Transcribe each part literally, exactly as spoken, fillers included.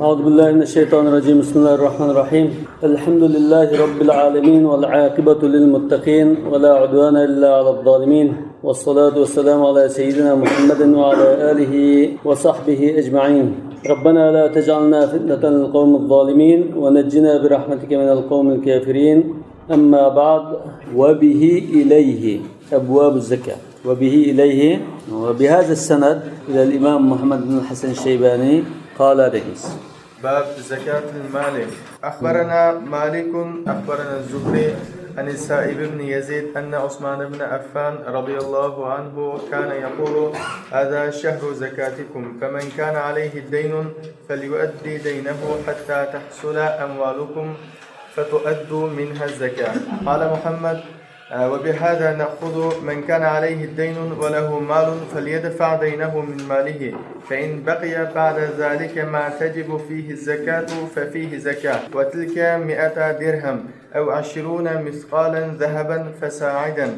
أعوذ بالله من الشيطان الرجيم. بسم الله الرحمن الرحيم. الحمد لله رب العالمين، والعاقبة للمتقين، ولا عدوان إلا على الظالمين، والصلاة والسلام على سيدنا محمد وعلى آله وصحبه أجمعين. ربنا لا تجعلنا فتنة للقوم الظالمين، ونجنا برحمتك من القوم الكافرين. أما بعد، وبه إليه أبواب الزكاة. وبه إليه، وبهذا السند إلى الإمام محمد بن الحسن الشيباني قال دەيمىز. باب زكاة المال. أخبرنا مالك، أخبرنا الزهري عن السائب بن يزيد أن عثمان بن عفان رضي الله عنه كان يقول: هذا شهر زكاتكم، فمن كان عليه دين فليؤد دينه حتى تحصل أموالكم فتؤدوا منها الزكاة. قال محمد: آه، وبهذا نأخذ: من كان عليه دين وله مال فليدفع دينه من ماله، فإن بقي بعد ذلك ما تجب فيه الزكاة ففيه زكاة، وتلك مائة درهم أو عشرون مثقالا ذهبا فصاعدا،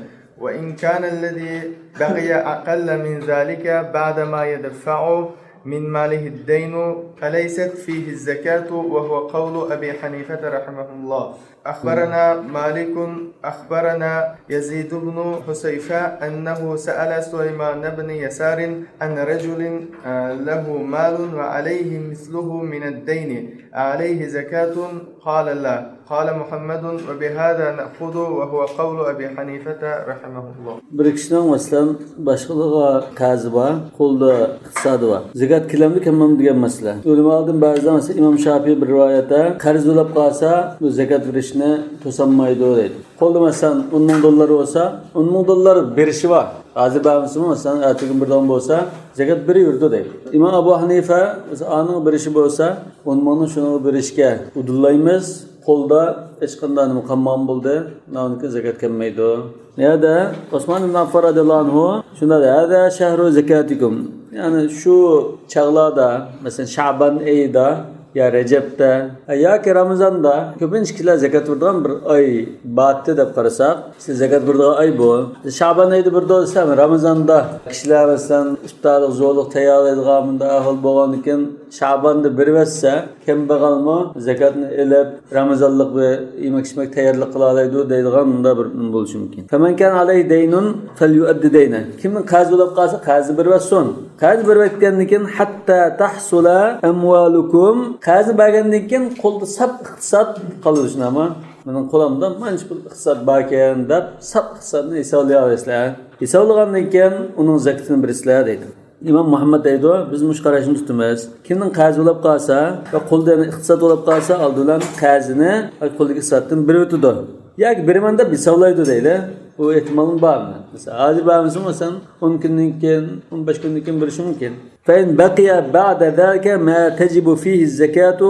وإن كان الذي بقي أقل من ذلك بعد ما يدفع من ماله الدين فليست فيه الزكاة، وهو قول أبي حنيفة رحمه الله. أخبرنا مالك، أخبرنا يزيد بن حسيفة أنه سأل سليمان بن يسار عن رجل، آه، له مال وعليه مثله من الدين، عليه زكاة؟ قال: لا. قال محمد: وبهذا نأخذ، وهو قول أبي حنيفة رحمه الله. بىر كىشىنىڭ، مەسىلەن، باشقىلارغا قەرزى بار، قولدا ئىقتىسادى بار. زەكات كېلەمدۇ، كەلمەمدۇ دېگەن مەسىلە. ئۆلىمالىدىن بەزىلەر، مەسىلەن، ئىمام شافىئى بىر رىۋايەتتە، قەرز بولۇپ قالسا، بۇ زەكات بېرىشنى توسالمايدۇ دەيدۇ. قولدا، مەسىلەن، ئون مىڭ دوللار بولسا، ئون مىڭ دوللار بېرىشى بار. ھازىر بەرمىسىمۇ، مەسىلەن، ئەتىگۈن بىردىن بولسا، زەكات بېرىۋېرىدۇ دەيدۇ. ئىمام ئەبۇ ھەنىفە، مەسىلەن، ئانىڭ بېرىشى بولسا، ئون مىڭنى شۇنىڭغا بېرىشكە ئۇدۇللايمىز. قولدا ھېچقانداق نېمە قالمىغان بولدى. ئۇنىڭدىن كېيىن زەكات كەلمەيدۇ. يەنە ئوسمان ئىبن ئەففان رەزىياللاھۇ ئەنھۇ شۇنداق دەيدۇ: هذا شهر زكاتكم. يەنى شۇ چاغلاردا، مەسىلەن، شەبان ئېيىدا يا رەجەبتە ياكى رامىزاندا كۆپىنچە كىشىلەر زەكات بېرىدىغان بىر ئاي بارتى دەپ قارىساق، سىز زەكات بېرىدىغان ئاي بۇ. شەبان ئېيىدا بېرىدۇ دېسەم، رامىزاندا كىشىلەر، مەسىلەن، ئىپتارلىق، زورلۇق تەييارلايدىغان مۇنداق ئەھۋال بولغاندىكىن، شەباندا بېرىۋەتسە، كەمبەغەلمۇ زەكاتنى ئېلىپ، رامىزانلىق بىر يېمەك-ئىچمەك تەييارلىق قىلالايدۇ دەيدىغان مۇنداق بىر نېمە بولۇشى مۇمكىن. فمن كان عليه دين فليؤد دينه. كىمنىڭ قەرزى بولۇپ قالسا، قەرزىنى بېرىۋەتسۇن. قەرزنى بېرىۋەتكەندىن كېيىن، حتى تحصل أموالكم، قەرزنى بەرگەندىن كېيىن قولدا ساپ ئىقتىساد قالىدۇ، شۇنداقمۇ؟ مېنىڭ قولۇمدا مانچە پۇل ئىقتىساد باركەن دەپ، ساپ ئىقتىسادنى ھېسابلىيالايسىلەر. ھېسابلىغاندىن كېيىن ئۇنىڭ زەكىتىنى بېرىسىلەر دەيدۇ. ئىمام مۇھەممەد دەيدۇ، بىز مۇشۇ قاراشنى تۇتىمىز. كىمنىڭ قەرزى بولۇپ قالسا ۋە قولىدا يەنە ئىقتىساد بولۇپ قالسا، ئالدى بىلەن قەرزىنى قولىدىكى ئىقتىسادتىن بېرىۋېتىدۇ. ياكى بېرىمەن دەپ ھېسابلايدۇ دەيدۇ. بۇ ئېھتىمالمۇ بار. مەسىلەن، ھازىر بەرمىسىمۇ، مەسىلەن، ئون كۈندىن كېيىن، ئون بەش كۈندىن كېيىن بېرىشى مۇمكىن. فإن بقي بعد ذلك ما تجب فيه الزكاة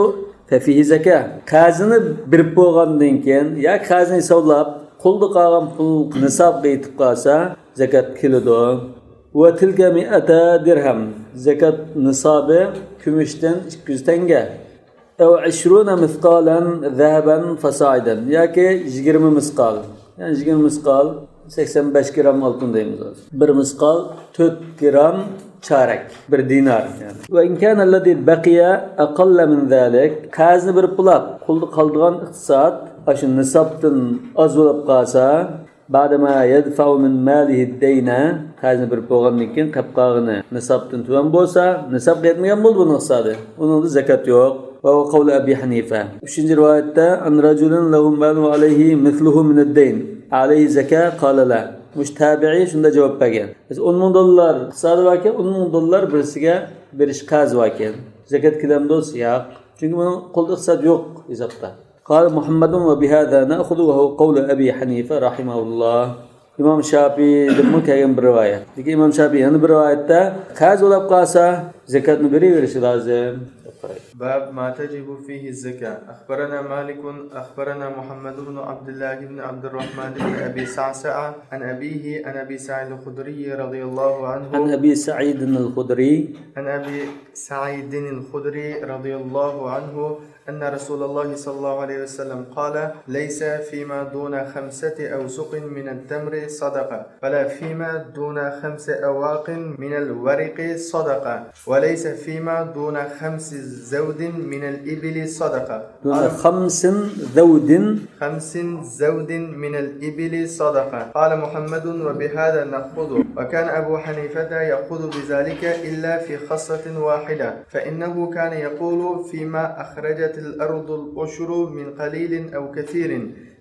ففيه زكاة. قەرزىنى بېرىپ بولغاندىن كېيىن ياكى قەرزىنى ھېسابلاپ، قولدا قالغان پۇل نىسابقا يېتىپ قالسا، زەكات كېلىدۇ. وتلك مائة درهم. زەكات نىسابى كۈمۈشتىن ئىككى يۈز تەڭگە. أو عشرون مثقالا ذهبا فصاعدا. ياكى يىگىرمە مىسقال. يەنى يىگىرمە مىسقال، سەكسەن بەش گرام ئالتۇن دەيمىز ھازىر. بىر مىسقال تۆت گرام چارەك، بىر دىنار يەنى. وإن كان الذي بقي أقل من ذلك، قەرزنى بېرىپ بولاپ، قولدا قالىدىغان ئىقتىساد ئاشۇ نىسابتىن ئاز بولۇپ قالسا، بعد ما يدفع من ماله الدين، قەرزنى بېرىپ بولغاندىن كېيىن قېلىپ قالغىنى نىسابتىن تۆۋەن بولسا، نىسابقا يەتمىگەن بولدى بۇنىڭ ئىقتىسادى. ئۇنىڭدا زەكات يوق. وهو قول أبي حنيفة. ئۈچىنچى رىۋايەتتە، عن رجل له مال وعليه مثله من الدين، عليه زكاة؟ قال لا. مۇشۇ تابىئىي شۇنداق جاۋاب بەرگەن. بىز ئون مىڭ دوللار ئىقتىسادى باركەن، ئون مىڭ دوللار بىرسىگە بېرىش قەرزى باركەن. زەكات كېلەمدۇ دېسە، ياق. چۈنكى بۇنىڭ قولدا ئىقتىساد يوق ھېسابتا. قال محمد وبهذا نأخذ وهو قول أبي حنيفة رحمه الله. ئىمام شاپىئىدىنمۇ كەلگەن بىر رىۋايەت. لېكىن ئىمام شاپىئى يەنە بىر رىۋايەتتە، قەرز بولۇپ قالسا، زەكاتنى بېرىۋېرىشى لازىم، دەپ قارايدۇ. باب ما تجب فيه الزكاة. أخبرنا مالك، أخبرنا محمد بن عبد الله بن عبد الرحمن بن أبي صعصعة عن أبيه عن أبي سعيد الخدري رضي الله عنه. عن أبي سعيد الخدري. عن أبي سعيد الخدري رضي الله عنه أن رسول الله صلى الله عليه وسلم قال: ليس فيما دون خمسة أوسق من التمر صدقة، ولا فيما دون خمس أواق من الورق صدقة، وليس فيما دون خمس زود من الإبل صدقة. دون خمس زود. خمس زود من الإبل صدقة. قال محمد: وبهذا نأخذ. وكان أبو حنيفة يأخذ بذلك إلا في خصلة واحدة، فإنه كان يقول: فيما أخرجت الأرض العشر من قليل أو كثير،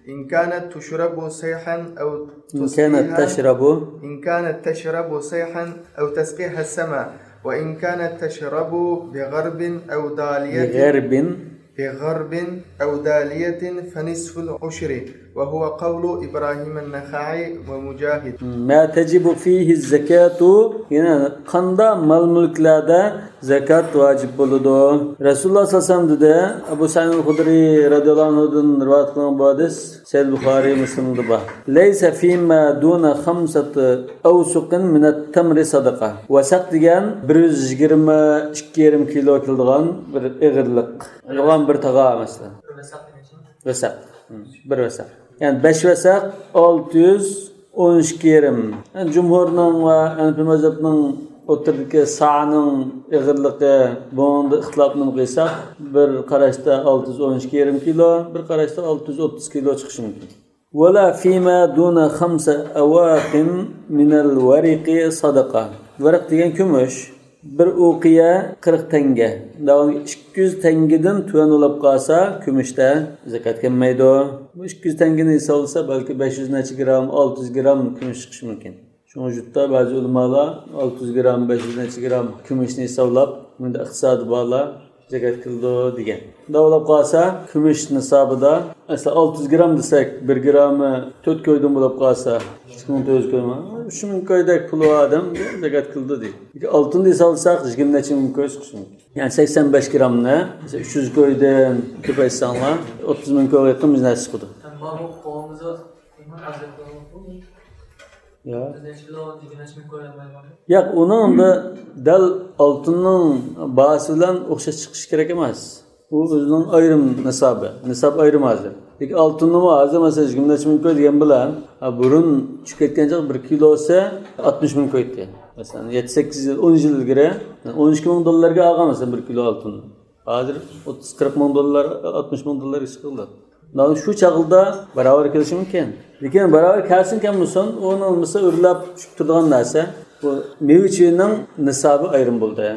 إن كانت تشرب صيحا أو إن كانت تسقيها، تشرب. إن كانت تشرب صيحا أو تسقيها السماء، وإن كانت تشرب بغرب أو دالية، بغرب. بغرب أو دالية فنصف العشر، وهو قول إبراهيم النخعي ومجاهد. ما تجب فيه الزكاة، يەنى قانداق مال-مۈلۈكلەردە زاكات ۋاجىپ بولىدۇ؟ رەسۇلۇللاھ سەللەللاھۇ ئەلەيھى ۋەسەللەم دېدى، ئەبۇ سەئىد خۇدرىي رەزىيەللاھۇ ئەنھۇدىن رىۋايەت قىلىنغان بۇ ھەدىس سەھىھ بۇخارىي، مۇسلىمدا بار. ليس فيما دون خمسة أوسق من التمر صدقة. ۋەسەق دېگەن بىر يۈز يىگىرمە ئىككى يېرىم كىلو كېلىدىغان بىر ئېغىرلىق. يوغان بىر تاغا مەسىلەن. ۋەسەق. ھىم، بىر ۋەسەق. يەنى بەش ۋەسەق ئالتە يۈز ئون ئىككى يېرىم. يەنى جۇمھۇرنىڭ ۋە ھەنەفىي مەزھەپنىڭ ئوتتۇرىدىكى سانىڭ ئېغىرلىقى، بۇنىڭدا ئىختىلاپنى قىلساق، بىر قاراشتا ئالتە يۈز ئون ئىككى يېرىم كىلو، بىر قاراشتا ئالتە يۈز ئوتتۇز كىلو چىقىشى مۇمكىن. ولا فيما دون خمس أواق من الورق صدقة. ۋەرق دېگەن كۈمۈش. بىر ئوقىيە قىرىق تەڭگە. داۋامى ئىككى يۈز تەڭگىدىن تۆۋەن بولۇپ قالسا، كۈمۈشتە زاكات كەلمەيدۇ. بۇ ئىككى يۈز تەڭگىنى ھېسابلىسا، بەلكى بەش يۈز نەچچە گرام، ئالتە يۈز گرام كۈمۈش چىقىشى مۇمكىن. شۇڭا ۋۇجۇدتا بەزى ئۆلىمالار ئالتە يۈز گرام، بەش يۈز نەچچە گرام كۈمۈشنى ھېسابلاپ، بۇندا ئىقتىسادى بارلار زاكات قىلىدۇ دېگەن. شۇنداق بولۇپ قالسا، كۈمۈش نىسابىدا، مەسىلەن، ئالتە يۈز گرام دېسەك، بىر گرامى تۆت كويدىن بولۇپ قالسا، ئىككى مىڭ تۆت يۈز كوي، ئۈچ مىڭ كويدەك پۇلى بار ئادەم زاكات قىلىدۇ دەيدۇ. لېكىن ئالتۇندا ھېسابلىساق، يىگىرمە نەچچە مىڭ كوي چىقىشى مۇمكىن. يەنى سەكسەن بەش گرامنى، مەسىلەن، ئۈچ يۈز كويدىن كۆپەيتسەڭلار، ئوتتۇز مىڭ كويغا يېقىن بىر نەرسە چىقىدۇ. ياق. ياق، ئۇنىڭ ئەمدى دەل ئالتۇننىڭ باھاسى بىلەن ئوخشاش چىقىشى كېرەك ئەمەس. ئۇ ئۆزىنىڭ ئايرىم نىسابى. نىساب ئايرىم ھازىر. لېكىن ئالتۇننىمۇ ھازىر، مەسىلەن، يىگىرمە نەچچە مىڭ كوي دېگەن بىلەن، ھە، بۇرۇن چۈشۈپ كەتكەن چاغ بىر كىلوسى ئاتمىش مىڭ كوي ئىدى. مەسىلەن، يەتتە، سەككىز يىل، ئون يىل ئىلگىرى ئون ئىككى مىڭ دوللارغا ئالغان، مەسىلەن، بىر كىلو ئالتۇن. ھازىر ئوتتۇز، قىرىق مىڭ دوللار، ئاتمىش مىڭ دوللارغا چىقىدۇ. مانا شۇ چاغدا باراۋەر كېلىشى مۇمكىن. لېكىن باراۋەر كەلسۇن كەلمىسۇن، ئۇنىڭ مىسا ئۆرلەپ چۈشۈپ تۇرىدىغان نەرسە. بۇ مېۋە-چېۋىنىڭ نىسابى ئايرىم بولدى.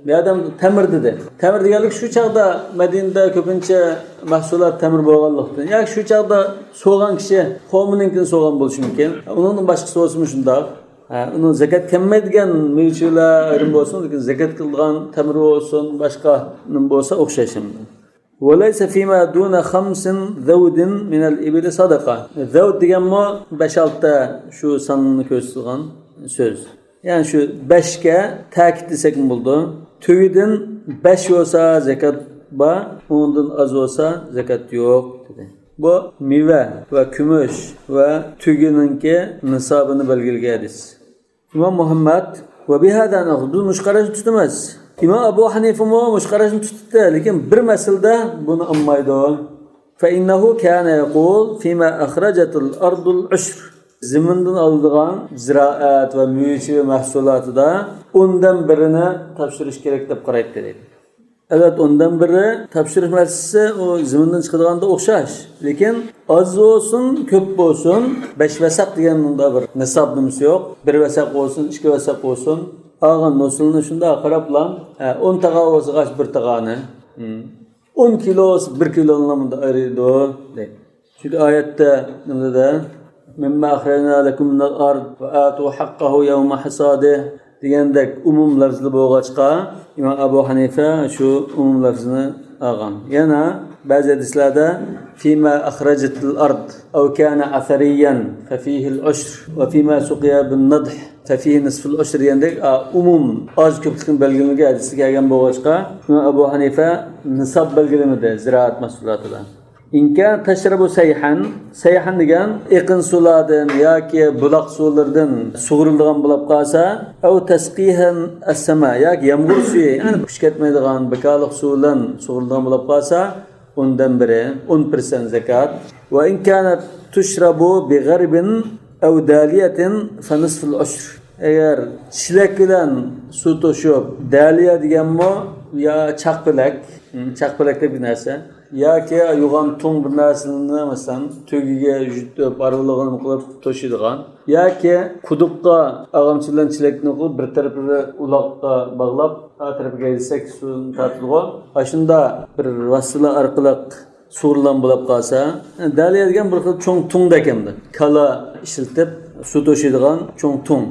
بۇ ئادەم تەمىر دېدى. تەمىر دېگەنلىك شۇ چاغدا مەدىنىدە كۆپىنچە مەھسۇلات تەمىر بولغانلىقتىن، ياكى شۇ چاغدا سوغان كىشى قومىنىڭكىنى سوغان بولۇشى مۇمكىن. ئۇنىڭدىن باشقىسى بولسىمۇ شۇنداق. ھە، ئۇنىڭ زاكات كەلمەيدىغان مېۋە-چېۋىلەر ئايرىم بولسۇن، لېكىن زاكات قىلىدىغان تەمىر بولسۇن، باشقا نېمە بولسا ئوخشاش. وليس فيما دون خمس زود من الإبل صدقة. زەۋد دېگەنمۇ بەش-ئالتە شۇ ساننى كۆرسىتىدىغان سۆز. يەنى شۇ بەشكە تەكىت دېسەكمۇ بولىدۇ. تۈگىدىن بەش بولسا زاكات بار، ئۇنىڭدىن ئاز بولسا زاكات يوق، دېدى. بۇ مېۋە ۋە كۈمۈش ۋە تۈگىنىڭكى نىسابىنى بەلگىلىگەن ھەدىس. ئىمام مۇھەممەد، وبهذا نأخذ، بىز مۇشۇ قاراشنى تۇتىمىز. ئىمام ئەبۇ ھەنىفىمۇ مۇشۇ قاراشنى تۇتۇپتۇ، لېكىن بىر مەسىلىدە بۇنى ئالمايدۇ. فإنه كان يقول فيما أخرجت الأرض العشر. زېمىندىن ئالىدىغان زىرائەت ۋە مېۋە-چېۋە مەھسۇلاتىدا ئوندىن بىرىنى تاپشۇرۇش كېرەك دەپ قارايتتى، دەيدۇ. ئەلۋەتتە، ئوندىن بىرى تاپشۇرۇش مەسىلىسى ئۇ زېمىندىن چىقىدىغاندا ئوخشاش. لېكىن ئاز بولسۇن، كۆپ بولسۇن، بەش ۋەسەق دېگەن مۇنداق بىر نىساب نېمىسى يوق. بىر ۋەسەق بولسۇن، ئىككى ۋەسەق بولسۇن، ئالغان ھوسۇلىنى شۇنداق قاراپلا، ھە، ئون تاغا بولسا بىر تاغانى، ھىم، ئون كىلو بولسا بىر كىلونى مۇنداق ئايرىيدۇ، دەيدۇ. چۈنكى ئايەتتە نېمىدە، مما أخرجنا لكم من الأرض وآتوا حقه يوم حصاده دېگەندەك ئومۇم لەفزىدە بولغاچقا، ئىمام ئەبۇ ھەنىفە شۇ ئومۇم لەفزىنى ئالغان. يەنە بەزى ھەدىسلەردە فيما أخرجت الأرض أو كان أثريا ففيه العشر وفيما سقي بالنضح ففيه نصف العشر دېگەندەك، ئا، ئومۇم ئاز كۆپلۈكنى بەلگىلىمىگە ھەدىستە كەلگەن بولغاچقا، ئىمام ئەبۇ ھەنىفە نىساب بەلگىلىمىدى زىرائەت مەھسۇلاتىدا. إن كانت تشرب صيحا، سەيھەن دېگەن ئېقىن سۇلاردىن ياكى بۇلاق سۇلىرىدىن سۇغۇرۇلىدىغان بولۇپ قالسا، أو تسقيها السماء، ياكى يامغۇر سۈيى، يەنى كۈچ كەتمەيدىغان بىكارلىق سۇ بىلەن سۇغۇرۇلىدىغان بولۇپ قالسا، ئوندىن بىرى، ئون پىرسەنت زاكات. وإن كانت تشرب بغرب أو دالية فنصف العشر. ئەگەر چېلەك بىلەن سۇ توشۇپ، دالية دېگەنمۇ يا چاقپەلەك، چاقپەلەك دەپ بىر نەرسە، ياكى يوغان تۇڭ بىر نەرسىنى، مەسىلەن، تۆگىگە يۈتۈپ، ئارىلىقىنى قىلىپ توشۇيدىغان، ياكى قۇدۇققا ئارغامچا بىلەن چېلەكنى قىلىپ، بىر تەرىپىنى ئۇلاققا باغلاپ، ئا تەرەپكە ھەيدىسەك، سۇ تارتىدىغۇ. ئاشۇنداق بىر ۋاسىتىلەر ئارقىلىق سۇغۇرۇلغان بولۇپ قالسا، داليە دېگەن بىر خىل چوڭ تۇڭدەك ئەمدى. كالا ئىشلىتىپ سۇ توشۇيدىغان چوڭ تۇڭ.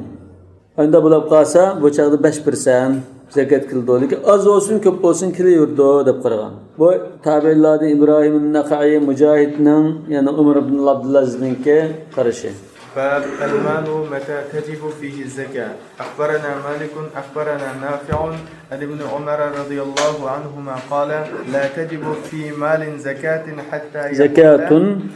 ئەمدى بولۇپ قالسا، بۇ چاغدا بەش پىرسەنت زاكات كېلىدۇ. لېكىن ئاز بولسۇن، كۆپ بولسۇن، كېلىۋېرىدۇ دەپ قارىغان. بۇ تابىئىنلاردىن ئىبراھىم نەخەئىي، مۇجاھىدنىڭ، يەنى ئۇمەر ئىبن ئابدۇلئەزىزنىڭكى قارىشى. باب المال متى تجب فيه الزكاة. أخبرنا مالك أخبرنا نافع عن ابن عمر رضي الله عنهما قال: لا تجب في مال زكاة حتى يحول، زكاة.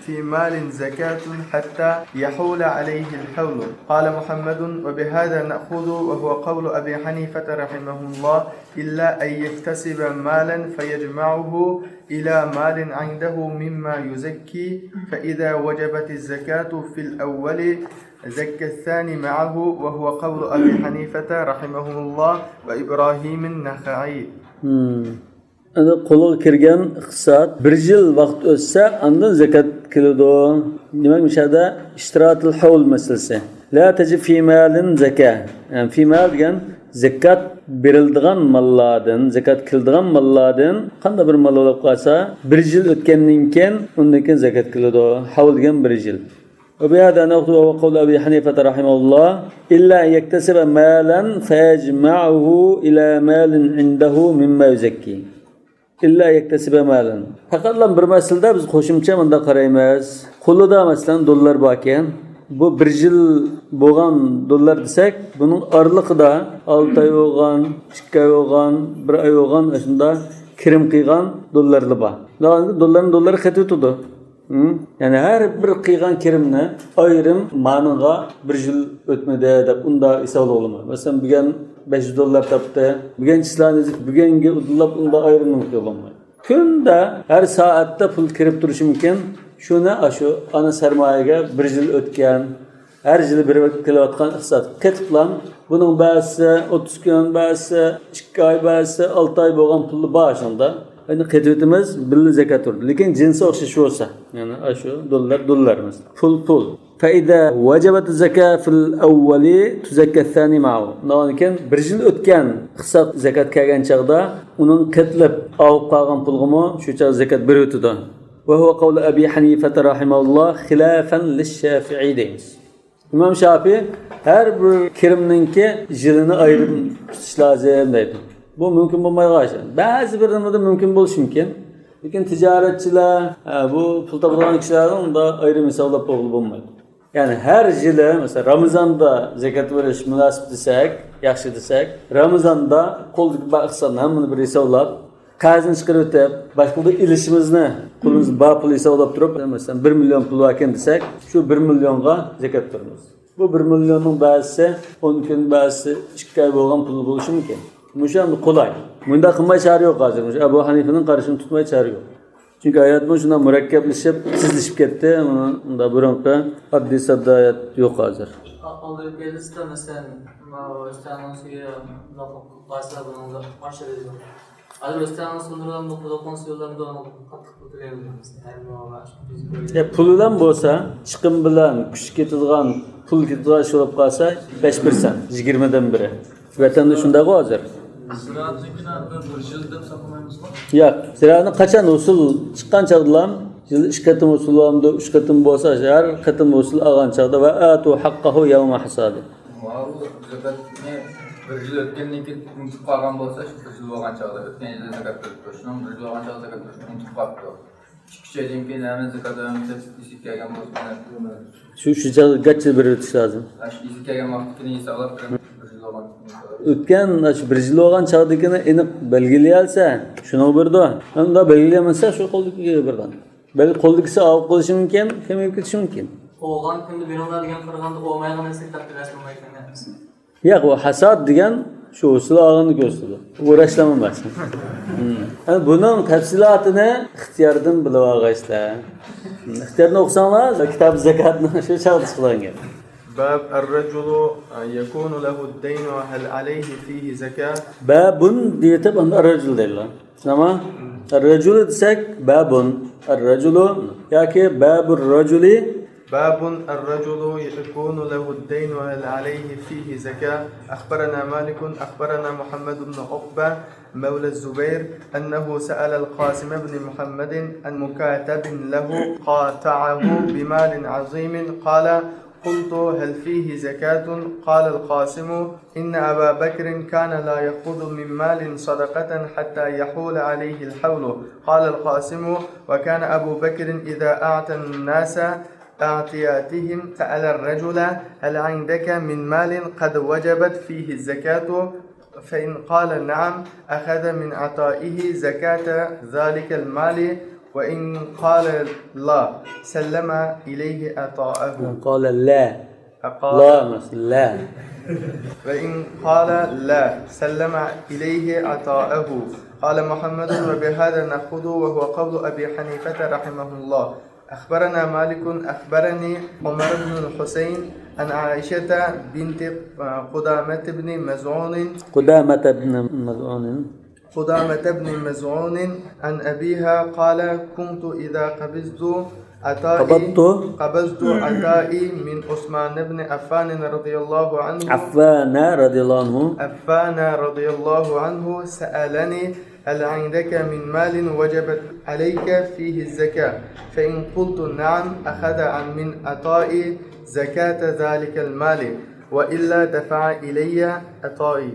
في مال زكاة حتى يحول عليه الحول. قال محمد: وبهذا نأخذ، وهو قول أبي حنيفة رحمه الله، إلا أن يكتسب مالا فيجمعه إلى مال عنده مما يزكي، فإذا وجبت الزكاة في الأول زكى الثاني معه، وهو قول أبي حنيفة رحمهم الله وإبراهيم النخعي. مم. ئەنە قولىغا كىرگەن ئىقتىساد بىر يىل ۋاقىت ئۆتسە، ئاندىن زاكات كېلىدۇ. دېمەك، مۇشۇ يەردە اشتراط الحول مەسىلىسى. لا تجب في مال زكاة. يەنى في مال دېگەن زاكات بېرىلىدىغان ماللاردىن، زاكات كېلىدىغان ماللاردىن قانداق بىر مال بولۇپ قالسا، بىر يىل ئۆتكەندىن كېيىن، ئۇندىن كېيىن زاكات كېلىدۇ. ھەۋل دېگەن بىر يىل. وبهذا نأخذ وهو قول أبي حنيفة رحمه الله، إلا أن يكتسب مالا فيجمعه إلى مال عنده مما يزكي. إلا أن يكتسب مالا. پەقەتلا بىر مەسىلىدە بىز قوشۇمچە مۇنداق قارايمىز. قولىدا، مەسىلەن، دوللار باركەن، بۇ بىر يىل بولغان دوللار دېسەك، بۇنىڭ ئارىلىقىدا ئالتە ئاي بولغان، ئىككى ئاي بولغان، بىر ئاي بولغان، ئاشۇنداق كىرىم قىلغان دوللارلار بار. دوللارنى دوللار قېتىۋېتىدۇ. ھىم؟ يەنى ھەر بىر قىلغان كىرىمنى ئايرىم مانىڭغا بىر يىل ئۆتمىدى دەپ ئۇنداق ھېسابلىغىلى بولمايدۇ. مەسىلەن، بۈگۈن بەش يۈز دوللار تاپتى، بۈگۈن چىسلانى يېزىپ، بۈگۈنگە ئۇدۇللاپ ئۇنداق ئايرىم قىلغىلى بولمايدۇ. كۈندە، ھەر سائەتتە پۇل كىرىپ تۇرۇشى مۇمكىن. شۇنى ئاشۇ ئانا سەرمايىگە بىر يىل ئۆتكەن، ھەر يىلى بېرىپ كېلىۋاتقان ئىقتىساد قېتىپلا، بۇنىڭ بەزىسى ئوتتۇز كۈن، بەزىسى ئىككى ئاي، بەزىسى ئالتە ئاي بولغان پۇلى بار شۇنىڭدا. يەنى قېتىۋېتىمىز، بىللە زاكات ئۇرىدۇ. لېكىن جىنسى ئوخشاش بولسا، يەنى ئاشۇ دوللار، دوللار مەسىلەن. پۇل، پۇل. فإذا وجبت الزكاة في الأول تزكى الثاني معه. ئۇنىڭدىن كېيىن بىر يىل ئۆتكەن ئىقتىساد زاكات كەلگەن چاغدا ئۇنىڭ قېتىلىپ ئاۋۇپ قالغان پۇلىغىمۇ شۇ چاغدا زاكات بېرىۋېتىدۇ. وهو قول أبي حنيفة رحمه الله خلافا للشافعي دەيمىز. ئىمام شافىي ھەر بىر كىرىمنىڭكى يىلىنى ئايرىم تۇتۇش لازىم دەيدۇ. بۇ مۇمكىن بولمايدىغان ئىش. بەزى بىرلىرىدە مۇمكىن بولۇشى مۇمكىن. لېكىن تىجارەتچىلەر، ھە، بۇ پۇل تاپىدىغان كىشىلەرنىڭ ئۇنداق ئايرىم ھېسابلاپ بولغىلى بولمايدۇ. يەنى ھەر يىلى، مەسىلەن، رامىزاندا زاكات بېرىش مۇناسىپ دېسەك، ياخشى دېسەك، رامىزاندا قولدىكى بار ئىقتىسادنى ھەممىنى بىر ھېسابلاپ، قەرزنى چىقىرىۋېتىپ، باشقىلاردا ئېلىشىمىزنى، قولىمىزدا بار پۇل ھېسابلاپ تۇرۇپ، مەسىلەن، بىر مىليون پۇل باركەن دېسەك، شۇ بىر مىليونغا زاكات بېرىمىز. بۇ بىر مىليوننىڭ بەزىسى ئون كۈن، بەزىسى ئىككى ئاي بولغان پۇل بولۇشى مۇمكىن. مۇشۇ ئەمدى قولاي. مۇنداق قىلماي چارە يوق ھازىر. مۇشۇ ئەبۇ ھەنىفىنىڭ قارىشىنى تۇتماي چارە يوق. چۈنكى ھاياتمۇ شۇنداق مۇرەككەپلىشىپ، تېزلىشىپ كەتتى. مۇندا بۇرۇنقى ئاددىي ساددا ھايات يوق ھازىر. ئالدىرىپ كەلدى، مەسىلەن، ماۋۇ ئۆستەڭنىڭ سۈيى مۇنداق قىلىپ قالسا، بۇنىڭغا قارشى دەيدۇ. ھازىر ئۆستەڭنىڭ سۇلىرىمۇ، قۇدۇقنىڭ سۇلىرىمۇ قاتتىق پۇل تۆلەيمىز. ھەر ماۋۇ يا، پۇل بىلەن بولسا، چىقىم بىلەن كۈچ كېتىدىغان، پۇل كېتىدىغان ئىش بولۇپ قالسا، بەش پىرسەنت، يىگىرمىدىن بىرى. ۋەتەندە شۇنداقغۇ ھازىر. زىرائەتنىڭكىنى بىر يىل دەپ ساقلىمايمىزغۇ؟ ياق، زىرائەتنى قاچان ھوسۇل چىققان چاغدىلا، يىلدا ئىككى قېتىم ھوسۇل ئالامدۇ، ئۈچ قېتىم بولسا، ھەر قېتىم ھوسۇل ئالغان چاغدا، ۋە ئاتۇ ھەققەھۇ يەۋمە ھاسادى. ماۋۇ زاكاتنى بىر يىل ئۆتكەندىن كېيىن ئۇنتۇپ قالغان بولسا، شۇ بىر يىل بولغان چاغدا، ئۆتكەن يىلدا زاكات بېرىپتۇ. شۇنىڭ بىر يىل بولغان چاغدا زاكات بېرىشنى ئۇنتۇپ قاپتۇ. ئىككى، ئۈچ ئايدىن كېيىن ھەممە زاكات ئالىمىز دەپ ئېسىپ كەلگەن بولسا، مانا شۇ، شۇ چاغ-، گاچچا بېرىۋېتىش لازىم. شۇ ئېسىپ كەلگەن ۋاقىتتىن كېيىن ھېسابلاپ بىر، بىر يىل بولغان. ئۆتكەن، شۇ بىر يىل بولغان چاغدىكىنى ئېنىق بەلگىلىيەلسە، شۇنىڭغا بېرىدۇ. ئەمما بەلگىلىيەلمىسە، شۇ قولدىكىگە بېرىدۇ. بەلكى قولدىكىسى ئاۋۇپ قېلىشى مۇمكىن، كېمىيىپ كېتىشى مۇمكىن. قوغلىغان كۈندە بېرىڭلار دېگەن قارىغاندا، ئومايغا نەرسە تاپتىرەس بولمايدىكەن. ياق، ئۇ ھاساد دېگەن شۇ ھوسۇل ئالغىنىنى كۆرسىتىدۇ. ئۇراشلام ئەمەس. يەنى بۇنىڭ تەپسىلاتىنى ئىختىياردىن بىلىۋالغايسىلەر. ئىختىيارنى ئوقۇساڭلار، كىتاب زاكاتنىڭ شۇ چاغدا چىقىدىغان گەپ. باب الرجل يكون له الدين هل عليه فيه زكاة؟ بابٌ دېيىتىپ، ئاندىن الرجل دەيدۇ. شۇنداقمۇ؟ الرجل دېسەك، بابٌ. الرجل ياكى باب الرجل. باب الرجل يكون له الدين هل عليه فيه زكاة؟ أخبرنا مالك، أخبرنا محمد بن عقبة مولى الزبير أنه سأل القاسم بن محمد عن مكاتب له قاطعه بمال عظيم، قال: قلت: هل فيه زكاة؟ قال القاسم: إن أبا بكر كان لا يأخذ من مال صدقة حتى يحول عليه الحول. قال القاسم: وكان أبو بكر إذا أعطى الناس أعطياتهم سأل الرجل: هل عندك من مال قد وجبت فيه الزكاة؟ فإن قال: نعم، أخذ من عطائه زكاة ذلك المال، وإن قال: لا، سلم إليه عطاءه. قال لا. قال لا، مثلا، لا. وإن قال: لا، سلم إليه عطاءه. قال محمد: وبهذا نأخذ، وهو قول أبي حنيفة رحمه الله. أخبرنا مالك، أخبرني عمر بن الحسين عن عائشة بنت قدامة بن مزعون. قدامة بن مزعون. قدامة بن مزعون عن أبيها قال: كنت إذا قبضت عطائي، قبضت. قبضت عطائي من عثمان بن عفان رضي الله عنه. عفان رضي الله عنه. عفان رضي الله عنه سألني: هل عندك من مال وجبت عليك فيه الزكاة؟ فإن قلت: نعم، أخذ من عطائي زكاة ذلك المال، وإلا دفع إلي عطائي.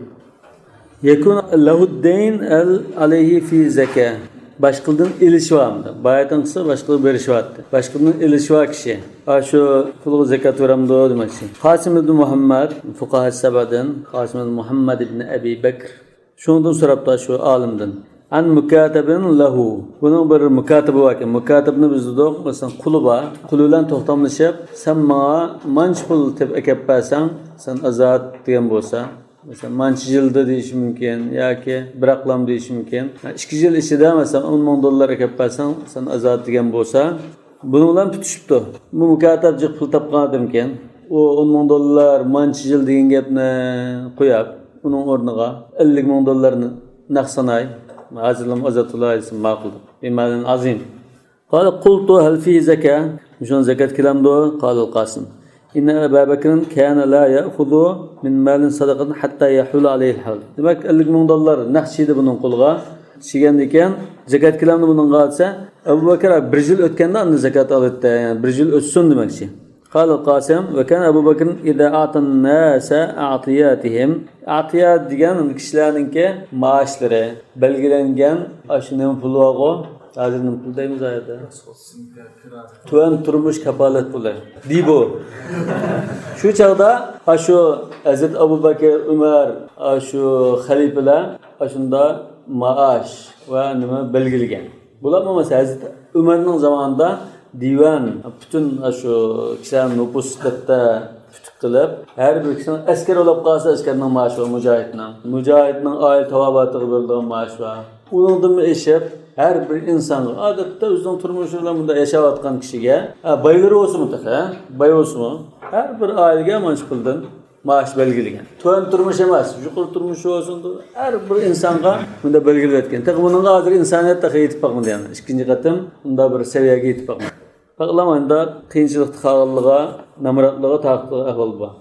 يكون له الدين هل عليه فيه زكاة. باشقىدىن ئېلىشى بار. باياتىنقىسى باشقىدىن بېرىشى بار. باشقىدىن ئېلىشى بار كىشى. ھە، شۇ پۇلغا زاكات بېرەمدۇ دېمەكچى. قاسىم ئىبن مۇھەممەد، فۇقاھا سەبەدىن، قاسىم ئىبن مۇھەممەد ئىبن ئەبى بەكر. شۇنىڭدىن سوراپتۇ شۇ ئالىمدىن. عن مكاتب له. بۇنىڭ بىر مۇكاتىبى باركەن. مۇكاتىبنى بىز دېدۇق، مەسىلەن، قۇلى بار. قۇلى بىلەن توختاملىشىپ، سەن ماڭا مانچە پۇل تېپىپ ئەكەپ بەرسەڭ، سەن ئازاد دېگەن بولسا، مەسىلەن، مانچە يىلدا دېيىشى مۇمكىن ياكى بىراقلام دېيىشى مۇمكىن. ئىككى يىل ئىچىدە، مەسىلەن، ئون مىڭ دوللار ئەكەپ بەرسەڭ، سەن ئازاد دېگەن بولسا، بۇنىڭ بىلەن پۈتۈشۈپتۇ. بۇ مۇكاتەب جىق پۇل تاپقان ئادەمكەن. ئۇ ئون مىڭ دوللار مانچە يىل دېگەن گەپنى قويۇپ، ئۇنىڭ ئورنىغا ئەللىك مىڭ دوللارنى نەق ساناي، ھازىرلا ئازاد بولاي دېسە ماقۇل. بىمالىن ئازىم. قال: قلت: هل فيه زكاة؟ مۇشۇنىڭ زاكات كېلەمدۇ؟ قال القاسم: إن أبا بكر كان لا يأخذ من مال صدقة حتى يحول عليه الحول. دېمەك، ئەللىك مىڭ دوللار نەق چىدى بۇنىڭ قولىغا. چىگەندىكەن، زاكات كېلەمدۇ بۇنىڭغا دېسە، ئەبۇ بەكىر بىر يىل ئۆتكەندە ئاندىن زاكات ئالىدىتتى، يەنى بىر يىل ئۆتسۇن دېمەكچى. قال القاسم: وكان أبو بكر إذا أعطى الناس أعطياتهم. ئەتىيە دېگەن كىشىلەرنىڭكى مائاشلىرى، بەلگىلەنگەن ئاشۇ نېمە پۇل بارغۇ؟ ھازىر نېمە پۇل دەيمىز ئايەتتە؟ تۆۋەن تۇرمۇش كاپالەت پۇلى. دېيبۇ. شۇ چاغدا ئاشۇ ھەزرەت ئەبۇ بەكىر، ئۆمەر، ئاشۇ خەلىپىلەر ئاشۇندا مائاش ۋە نېمە بەلگىلىگەن. بۇلارمۇ مەسىلەن، ھەزرىتى ئۆمەرنىڭ زامانىدا دىۋان، پۈتۈن ئاشۇ كىشىلەر نوپۇس دەپتەر پۈتۈك قىلىپ، ھەر بىر كىشىنىڭ ئەسكەر بولۇپ قالسا، ئەسكەرنىڭ مائاشى بار، مۇجاھىدنىڭ. مۇجاھىدنىڭ ئائىلە تاۋابىئاتىغا بېرىدىغان مائاش بار. ئۇنىڭدىنمۇ ئېشىپ، ھەر بىر ئىنسانغا، ئادەتتە ئۆزىنىڭ تۇرمۇشى بىلەن بۇنداق ياشاۋاتقان كىشىگە، ھە، بايلىرى بولسىمۇ تېخى، باي بولسىمۇ، ھەر بىر ئائىلىگە مانا شۇ پۇلدىن مائاش بەلگىلىگەن. تۆۋەن تۇرمۇش ئەمەس، يۇقىرى تۇرمۇش بولسۇن، ھەر بىر ئىنسانغا مۇنداق بەلگىلەۋەتكەن. تېخى بۇنىڭغا ھازىر ئىنسانىيەت تېخى يېتىپ باقمىدى، يەنى ئىككىنچى قېتىم مۇنداق بىر سەۋىيەگە يېتىپ باقمىدى. بەلكىم ئەمدى قىيىنچىلىقتا قالغانلىقىغا، نامراتلىقىغا، تاقىتلىق ئەھۋال بار.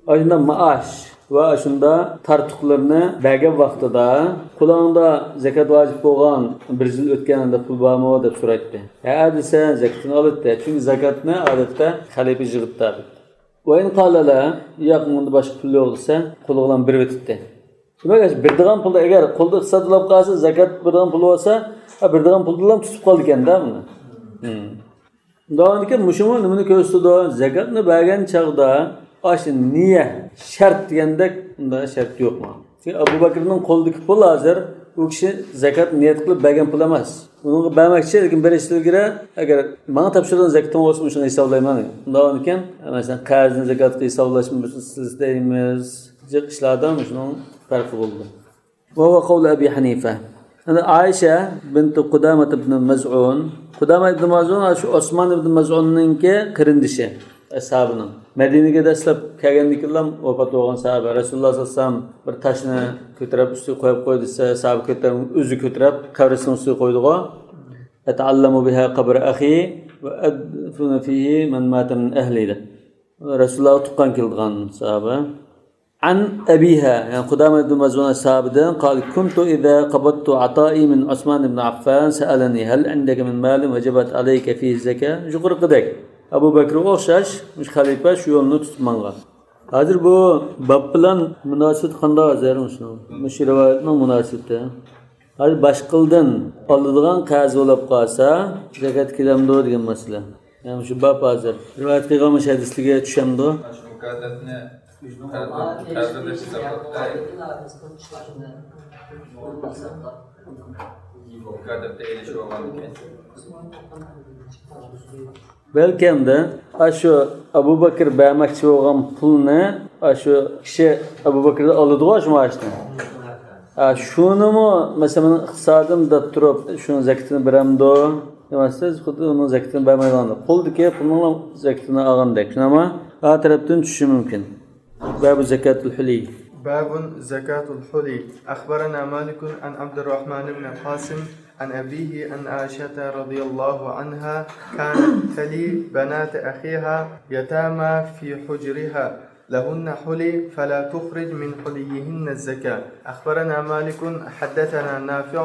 ئاشۇنداق مائاش ۋە ئاشۇنداق تارتۇقلىرىنى بەرگەن ۋاقتىدا، قولۇڭدا زاكات ۋاجىپ بولغان بىر يىل ئۆتكەندە پۇل بارمۇ دەپ سورايتتى. ھە دېسە، زاكىتىنى ئالاتتى. چۈنكى زاكاتنى ئادەتتە خەلىپە يىغىتتى. وإن قال لا، ياق، مۇندا باشقا پۇل يوق دېسە، قولى بىلەن بېرىۋېتەتتى. دېمەك، بېرىدىغان پۇلدا، ئەگەر قولدا ئىقتىساد بولۇپ قالسا، زاكات بېرىدىغان پۇل بولسا، ھە، بېرىدىغان پۇل بىلەن تۇتۇپ قالىدىكەن-دە بۇنى. داۋامىدىكى مۇشۇمۇ نېمىنى كۆرسىتىدۇ؟ زاكاتنى بەرگەن چاغدا ئاشۇ نىيە شەرت دېگەندەك، ئۇنداق شەرت يوقمۇ؟ چۈنكى ئەبۇ بەكرىنىڭ قولىدىكى پۇل ھازىر ئۇ كىشى زاكات نىيەت قىلىپ بەرگەن پۇل ئەمەس. ئۇنىڭغا بەرمەكچى، لېكىن بېرىشتىن ئىلگىرى، ئەگەر ماڭا تاپشۇرغان زاكىتىڭ بولسا، مۇشۇنى ھېسابلايمەن. ئۇنداق بولغاندىكىن، مەسىلەن، قەرزنى زاكاتقا ھېسابلاشمۇ سىلسىلىسىدە دەيمىز. جىق ئىشلاردا مۇشۇنىڭ پەرقى بولىدۇ. وهو قول أبي حنيفة. ئەنە ئائىشە بىنتى قۇدامەت ئىبن مەزئۇن. قۇدامە ئىبن مەزئۇن شۇ ئوسمان ئىبن مەزئۇننىڭكى قېرىندىشى، ئەسھابىنىڭ. مەدىنىگە دەسلەپ كەلگەندىن كېيىنلا ۋاپات بولغان ساھابە. رەسۇلۇللا سەللەللاھۇ ئەلەيھى ۋەسەللەم بىر تاشنى كۆتۈرۈپ ئۈستىگە قويۇپ قوي دېسە، ساھابە كۆتۈرۈپ ئۆزى كۆتۈرۈپ قەبرىسىنىڭ ئۈستىگە قويدىغۇ. أتعلم بها قبر أخي وأدفن فيه من مات من أهلي دەپ. رەسۇلۇللاغا تۇغقان كېلىدىغان ساھابە. عن أبيها، يەنى قۇدامە ئىبن مەزئۇن ئەسھابىدىن، قال: كنت إذا قبضت عطائي من عثمان بن عفان سألني: هل عندك من مال وجبت عليك فيه الزكاة؟ يۇقىرىقىدەك. ئەبۇ بەكرىگە ئوخشاش، مۇشۇ خەلىپە شۇ يولنى تۇتۇپ ماڭغان. ھازىر بۇ باب بىلەن مۇناسىۋىتى قانداق ھازىر مۇشۇ، مۇشۇ رىۋايەتنىڭ مۇناسىۋىتى؟ ھازىر باشقىلىدىن ئالىدىغان قەرز بولۇپ قالسا، زەكەت كېلەمدۇ دېگەن مەسىلە. يەنى شۇ باب ھازىر رىۋايەت قىلغان مۇشۇ ھەدىسلىككە چۈشەمدۇ؟ شۇ مۇكاتەبنى قەرزدە، قەرزدە ھېسابلاپ، مۇكاتەبتە ئېلىشىپ ئالغاندىكىن. بەلكەمدە، ئاشۇ ئەبۇ بەكرى بەرمەكچى بولغان پۇلنى، ئاشۇ كىشى ئەبۇ بەكرىدىن ئالىدىغۇ شۇ مائاشنى. ھە، شۇنىمۇ، مەسىلەن، مېنىڭ ئىقتىسادىم دەپ تۇرۇپ، شۇنىڭ زەكىتىنى بېرەمدۇ دېمەسىز، خۇددى ئۇنىڭ زەكىتىنى بەرمەيدىغاندەك. قولدىكى پۇلنىڭ زەكىتىنى ئالغاندەك. شۇنداقمۇ؟ ھە تەرەپتىن چۈشۈشى مۇمكىن. باب زكاة الحلي. باب زكاة الحلي. أخبرنا مالك عن عبد الرحمن بن القاسم عن أبيه أن عائشة رضي الله عنها كانت تلي بنات أخيها يتامى في حجرها، لهن حلي فلا تخرج من حليهن الزكاة. أخبرنا مالك حدثنا نافع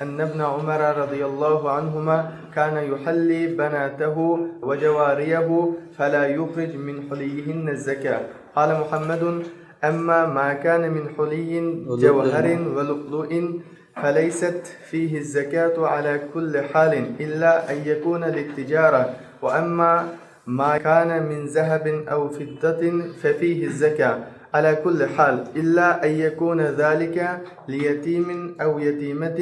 أن ابن عمر رضي الله عنهما كان يحلي بناته وجواريه فلا يخرج من حليهن الزكاة. قال محمد: أما ما كان من حلي جوهر ولؤلؤ فليست فيه الزكاة على كل حال إلا أن يكون للتجارة، وأما ما كان من ذهب أو فضة ففيه الزكاة على كل حال إلا أن يكون ذلك ليتيم أو يتيمة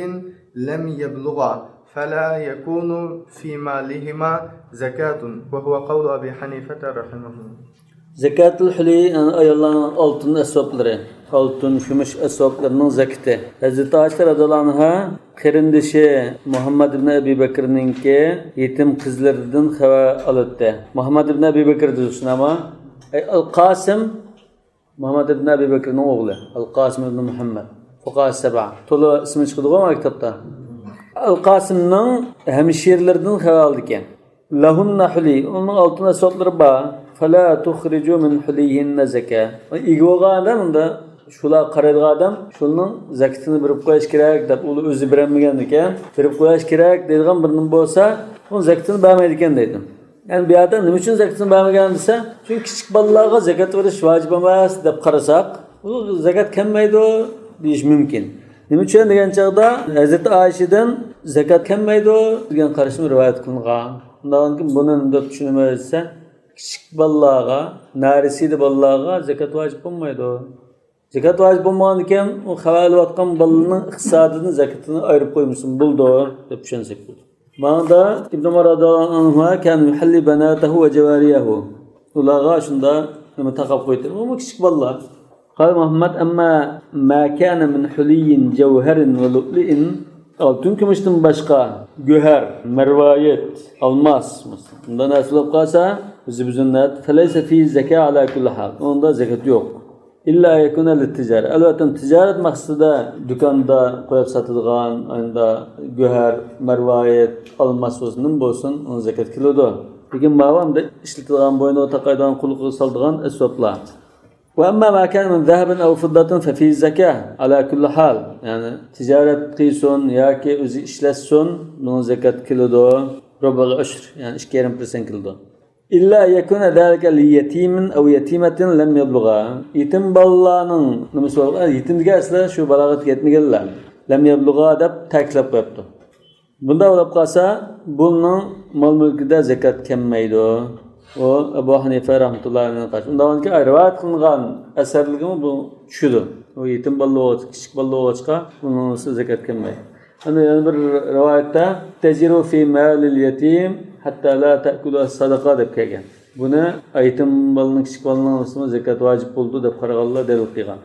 لم يبلغا فلا يكون في مالهما زكاة، وهو قول أبي حنيفة رحمه الله. زكاة الحلي، يەنى ئاياللارنىڭ ئالتۇن ئەسۋابلىرى، ئالتۇن، كۈمۈش ئەسۋابلىرىنىڭ زەكىتى. ھەزرىتى ئائىشە رەزىياللاھۇ ئەنھا قېرىندىشى مۇھەممەد ئىبن ئەبى بەكرىنىڭكى يېتىم قىزلىرىدىن خەۋەر ئالاتتى. مۇھەممەد ئىبن ئەبى بەكر دېسىنا ما؟ ئەي، ئەل قاسىم، مۇھەممەد ئىبن ئەبى بەكرىنىڭ ئوغلى. ئەل قاسىم ئىبن مۇھەممەد. فۇقاھا سەبە. تولا ئىسمى چىقىدىغۇ ما كىتابتا. ئەل قاسىمنىڭ ھەمشىرىلىرىدىن خەۋەر ئالىدىكەن. لهن حلي، ئۇنىڭ ئالتۇن ئەسۋابلىرى بار. فلا تخرج من حليهن زكاة. ئىگە بولغان ئادەم ئۇندا شۇلارغا قارايدىغان ئادەم شۇنىڭ زەكىتىنى بېرىپ قويۇش كېرەك دەپ، ئۇ ئۆزى بېرەلمىگەنىكەن، بېرىپ قويۇش كېرەك دەيدىغان بىر نېمە بولسا، ئۇنىڭ زەكىتىنى بەرمەيدىكەن دەيدۇ. يەنى بۇ يەردە نېمە ئۈچۈن زەكىتىنى بەرمىگەن دېسە، چۈنكى كىچىك بالىلارغا زەكەت بېرىش ۋاجىپ ئەمەس دەپ قارىساق، ئۇ زەكەت كەلمەيدۇ دېيىش مۇمكىن. نېمە ئۈچۈن دېگەن چاغدا، ھەزرىتى ئائىشىدىن زەكەت كەلمەيدۇ دېگەن قاراشمۇ رىۋايەت قىلىنغان. ئۇنداقتىن كېيىن بۇنى نېمە دەپ چۈشىنىمىز دېسە، كىچىك بالىلارغا، نارەسىدە بالىلارغا زەكەت ۋاجىپ بولمايدۇ. زەكەت ۋاجىپ بولمىغاندىكىن، ئۇ خەۋەر ئېلىۋاتقان بالىنىڭ ئىقتىسادىدىن زەكىتىنى ئايرىپ قويمىسىمۇ بولىدۇ دەپ چۈشەنسەك بولىدۇ. ماڭىدا ئىبن ئۆمەر رەزىياللاھۇ ئەنھۇما كان يحلي بناته وجواريه. ئۇلارغا شۇندا نېمە تاقاپ قويدى. ئۇمۇ كىچىك بالىلار. قال مۇھەممەد، أما ما كان من حلي جوهر ولؤلؤ، ئالتۇن كۈمۈشتىن باشقا گۆھەر، مەرۋايىت، ئالماس، بۇنداق نەرسە بولۇپ قالسا، زىبزىننەت، فليس فيه زكاة على كل حال. ئۇندا زەكەت يوق. إلا أن يكون للتجارة. ئەلۋەتتە، تىجارەت مەقسىتىدە دۇكاندا قويۇپ ساتىدىغان، ئاينىدا گۆھەر، مەرۋايىت، ئالماس بولسۇن، نېمە بولسۇن، ئۇنىڭ زەكەت كېلىدۇ. لېكىن ماۋۇ ئەمدى ئىشلىتىدىغان، بوينىغا تاقايدىغان، قۇلىقىغا سالىدىغان ئەسۋابلار. وأما ما كان من ذهب أو فضة ففيه الزكاة على كل حال. يەنى تىجارەت قىلسۇن ياكى ئۆزى ئىشلەتسۇن، بۇنىڭ زەكەت كېلىدۇ. ربع العشر، يەنى ئىككى يېرىم پىرسەنت كېلىدۇ. إلا أن يكون ذلك ليتيم أو يتيمة لم يبلغا. يېتىم بالىلارنىڭ نېمىسى بولغان، يېتىم دېگەن ئەسلى شۇ بالاغەتكە يەتمىگەنلەر. لم يبلغا دەپ تەكىتلەپ قويۇپتۇ. بۇنداق بولۇپ قالسا، بۇنىڭ مال-مۈلكىدە زەكەت كەلمەيدۇ. ئۇ ئەبۇ ھەنىفە رەھمەتۇللاھى ئەلەيھىنىڭ قارىشى. ئۇنداق بولغاندىكىن، رىۋايەت قىلىنغان ئەسەرلىرىگىمۇ بۇ چۈشىدۇ. ئۇ يېتىم بالىلار بولغاچقا، كىچىك بالىلار بولغاچقا، بۇنىڭ زەكەت كەلمەيدۇ. ئەنە يەنە بىر رىۋايەتتە، تجر في مال اليتيم حتى لا تأكل الصدقة دەپ كەلگەن. بۇنى يېتىم بالىنىڭ، كىچىك بالىنىڭ زەكەت ۋاجىپ بولىدۇ دەپ قارىغانلار دەلىل قىلغان.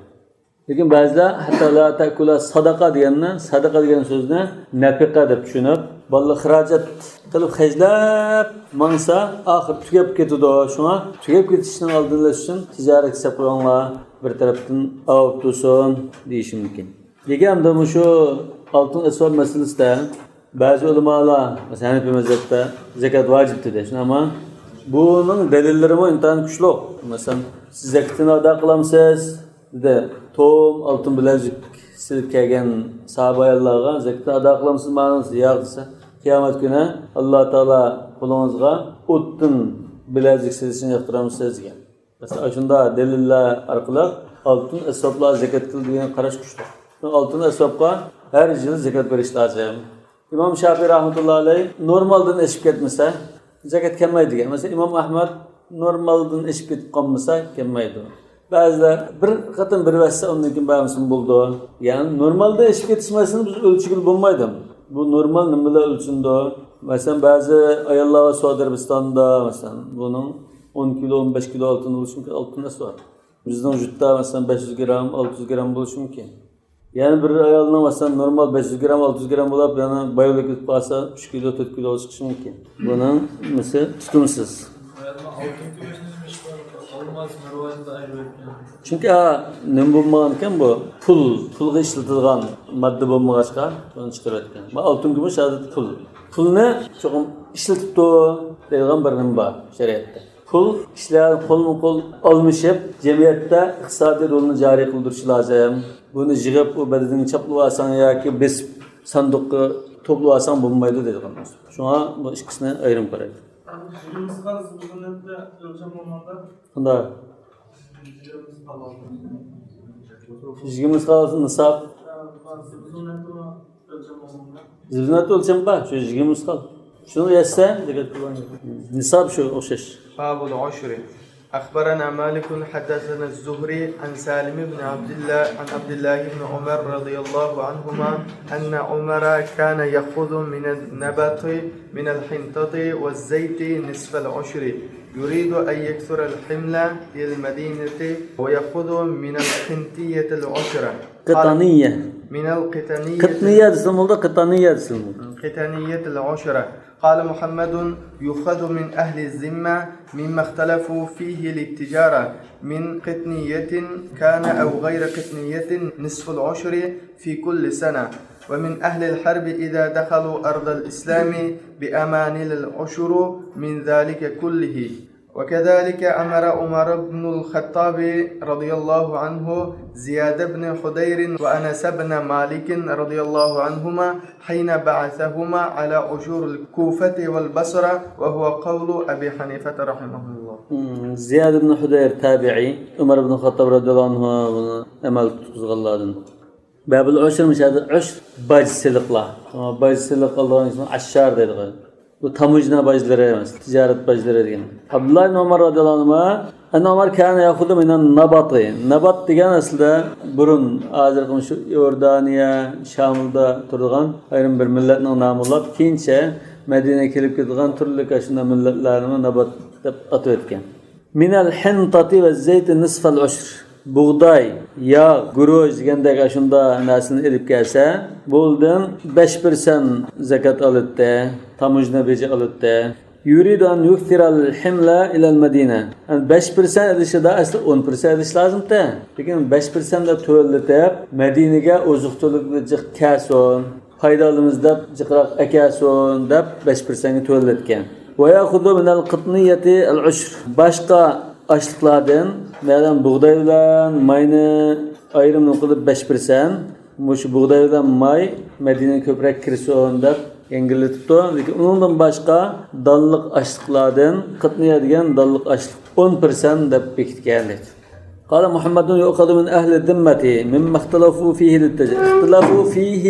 لېكىن بەزىلەر ھەتتا لا تەكۇلا ساداقا دېگەننى، ساداقا دېگەن سۆزنى نەپىقە دەپ چۈشىنىپ، بالىلار خىراجەت قىلىپ خەجلەپ ماڭسا، ئاخىر تۈگەپ كېتىدۇ. شۇڭا تۈگەپ كېتىشنىڭ ئالدىنى ئېلىش ئۈچۈن تىجارەت ھېسابلاڭلار بىر تەرەپتىن ئاۋۇپ تۇرسۇن دېيىشى مۇمكىن. لېكىن ئەمدى مۇشۇ ئالتۇن ئەسۋاب مەسىلىسىدە بەزى ئۆلىمالار، مەسىلەن، ھەنىپىي مەزھەپتە زەكات ۋاجىپ دېدى. شۇنداقمۇ؟ بۇنىڭ دەلىللىرىمۇ ئىنتايىن كۈچلۈك. مەسىلەن، سىز زەكىتىنى ئادا قىلامسىز؟ دېدى. توم ئالتۇن بىلەزۈك سېلىپ كەلگەن ساھابە ئاياللارغا زەكىتىنى ئادا قىلامسىز، ماڭىڭىز؟ ياق دېسە، قىيامەت كۈنى ئاللا تائالا قولىڭىزغا ئوتتىن بىلەزۈك سېلىشنى ياقتۇرامسىز دېگەن. مەسىلەن، ئاشۇنداق دەلىللەر ئارقىلىق ئالتۇن ئەسۋابلار زەكەت قىلىدۇ دېگەن قاراش كۈچلۈك. ئالتۇن ئەسۋابقا ھەر يىل زەكەت بېرىش لازىم. ئىمام شافىي رەھمەتۇللا ئەلەيھ نورمالدىن ئېشىپ كەتمىسە زەكەت كەلمەيدۇ دېگەن. مەسىلەن، ئىمام ئەھمەد نورمالدىن ئېشىپ كېتىپ قالمىسا كەلمەيدۇ. بەزىلەر بىر قېتىم بېرىۋەتسە ئۇندىن كېيىن بەرمىسىمۇ بولىدۇ. يەنى نورمالدا ئېشىپ كېتىش مەسىلىنى بىز ئۆلچىگىلى بولمايدۇ. بۇ نورمال نېمە بىلەن ئۆلچىنىدۇ؟ مەسىلەن، بەزى ئاياللار بار سوئۇدى ئەرەبىستاندا، مەسىلەن، بۇنىڭ ئون كىلو، ئون بەش كىلو ئالتۇن بولۇشى مۇمكىن، ئالتۇن ئەسۋاب. بىزنىڭ يۇرتتا، مەسىلەن، بەش يۈز گرام، ئالتە يۈز گرام بولۇشى مۇمكىن. يەنە بىر ئايالنىڭ، مەسىلەن، نورمال بەش يۈز گرام، ئالتە يۈز گرام بولۇپ، يەنە بايلىق كېتىپ قالسا، ئۈچ كىلو، تۆت كىلو چىقىشى مۇمكىن. بۇنىڭ نېمىسى تۇتۇمسىز. ئالتۇن كۈمۈشنى نېمە ئىش بار؟ ئالماس مەرۋاجىندا ئايرىۋەتكەن. چۈنكى، ئا، نېمە بولمىغانىكەن بۇ؟ پۇل، پۇلغا ئىشلىتىدىغان ماددا بولمىغاچقا، بۇنى چىقىرىۋەتكەن. بۇ ئالتۇن كۈمۈش ئادەتتە پۇل. پۇلنى چوقۇم ئىشلىتىپتۇ دەيدىغان بىر نېمە بار شەرىئەتتە. پۇل كىشىلەر قولمۇ قول ئالمىشىپ، جەمئىيەتتە ئىقتىسادىي رولنى جارى قىلدۇرۇشى لازىم. بۇنى يىغىپ، ئۇ بەدىنىڭگە چاپلىۋالساڭ ياكى بېسىپ، ساندۇققا توپلىۋالساڭ بولمايدۇ دەيدىغان نەرسە. شۇڭا بۇ ئىككىسىنى ئايرىم قارايدۇ. يىگىرمە مىسقال زىبۇنەتتە ئۆلچەم بولمامدا؟ قانداق؟ يىگىرمە مىسقال. يىگىرمە مىسقال نىساب. زىبۇنەتتە ئۆلچەم بار، شۇ يىگىرمە مىسقال. شۇنى يەتسە، دىققەت قىلىڭ. نىساب شۇ ئوخشاش. باب العشر. أخبرنا مالك حدثنا الزهري عن سالم بن عبد الله عن عبد الله بن عمر رضي الله عنهما أن عمر كان يأخذ من النبط من الحنطة والزيت نصف العشر، يريد أن يكثر الحمل للمدينة، ويأخذ من القنطية العشر. قطانية. من القطانية. قطنية دېسىمۇ بولىدۇ، قطانية دېسىمۇ بولىدۇ. قطانية العشر. قال محمد: يؤخذ من أهل الذمة مما اختلفوا فيه للتجارة من قطنية كان أو غير قطنية نصف العشر في كل سنة، ومن أهل الحرب إذا دخلوا أرض الإسلام بأمانل العشر من ذلك كله. وكذلك أمر عمر بن الخطاب رضي الله عنه زياد بن حضير وأنس بن مالك رضي الله عنهما حين بعثهما على عشور الكوفة والبصرة، وهو قول أبي حنيفة رحمه الله. مم، زىياد ئىبن خۇدەير تابىئىي، ئۆمەر ئىبن خەتتاب رەزىياللاھۇ ئەنھۇ بۇنى ئەمەل تۇتقۇزغانلاردىن. بابۇل ئۇشر، مۇشۇ يەردە ئۇشر باج سېلىقلار. شۇڭا باج سېلىق ئالىدىغان كىشىنى ئاششار دەيدىغان. بۇ تاموژنا باجلىرى ئەمەس، تىجارەت باجلىرى دېگەن. ئابدۇللا ئىبن ئۇمەر رەزىياللاھۇ ئەنھۇما، ئەننە ئۇمەر كان يأخذ من النبط. نەبات دېگەن ئەسلىدە بۇرۇن، ھازىرقى مۇشۇ ئىئوردانىيە، شامىلدا تۇرىدىغان ئايرىم بىر مىللەتنىڭ نامى بولۇپ، كېيىنچە مەدىنىگە كېلىپ كېتىدىغان تۈرلۈك ئاشۇنداق مىللەتلەرنىمۇ نەبات دەپ ئاتىۋەتكەن. من الحنطة والزيت نصف العشر. بۇغداي، ياغ، گۈرۈچ دېگەندەك ئاشۇنداق نەرسىنى ئېلىپ كەلسە، بۇندىن بەش پىرسەنت زەكات ئالاتتى، تاموژنا بېجى ئالاتتى. يريد أن يكثر الحمل إلى المدينة. يەنى بەش پىرسەنت ئېلىشىدا ئەسلى ئون پىرسەنت ئېلىش لازىمتى. لېكىن بەش پىرسەنت دەپ تۆۋەنلىتىپ، مەدىنىگە ئوزۇق-تۈلۈك جىق كەلسۇن، پايدا ئالىمىز دەپ جىقراق ئەكەلسۇن دەپ بەش پىرسەنتكە تۆۋەنلەتكەن. ويأخذ من القطنية العشر. باشقا ئاشلىقلاردىن، مەسىلەن، بۇغداي بىلەن ماينى ئايرىم قىلىپ بەش پىرسەنت، مۇشۇ بۇغداي بىلەن ماي مەدىنىگە كۆپرەك كىرسۇن دەپ يەڭگىللىتىپتۇ. لېكىن ئۇنىڭدىن باشقا دانلىق ئاشلىقلاردىن، قىتنىيە دېگەن دانلىق ئاشلىق، ئون پىرسەنت دەپ بېكىتكەن دەيدۇ. قال محمد يؤخذ من أهل الذمة مما اختلفوا فيه للتجارة. اختلفوا فيه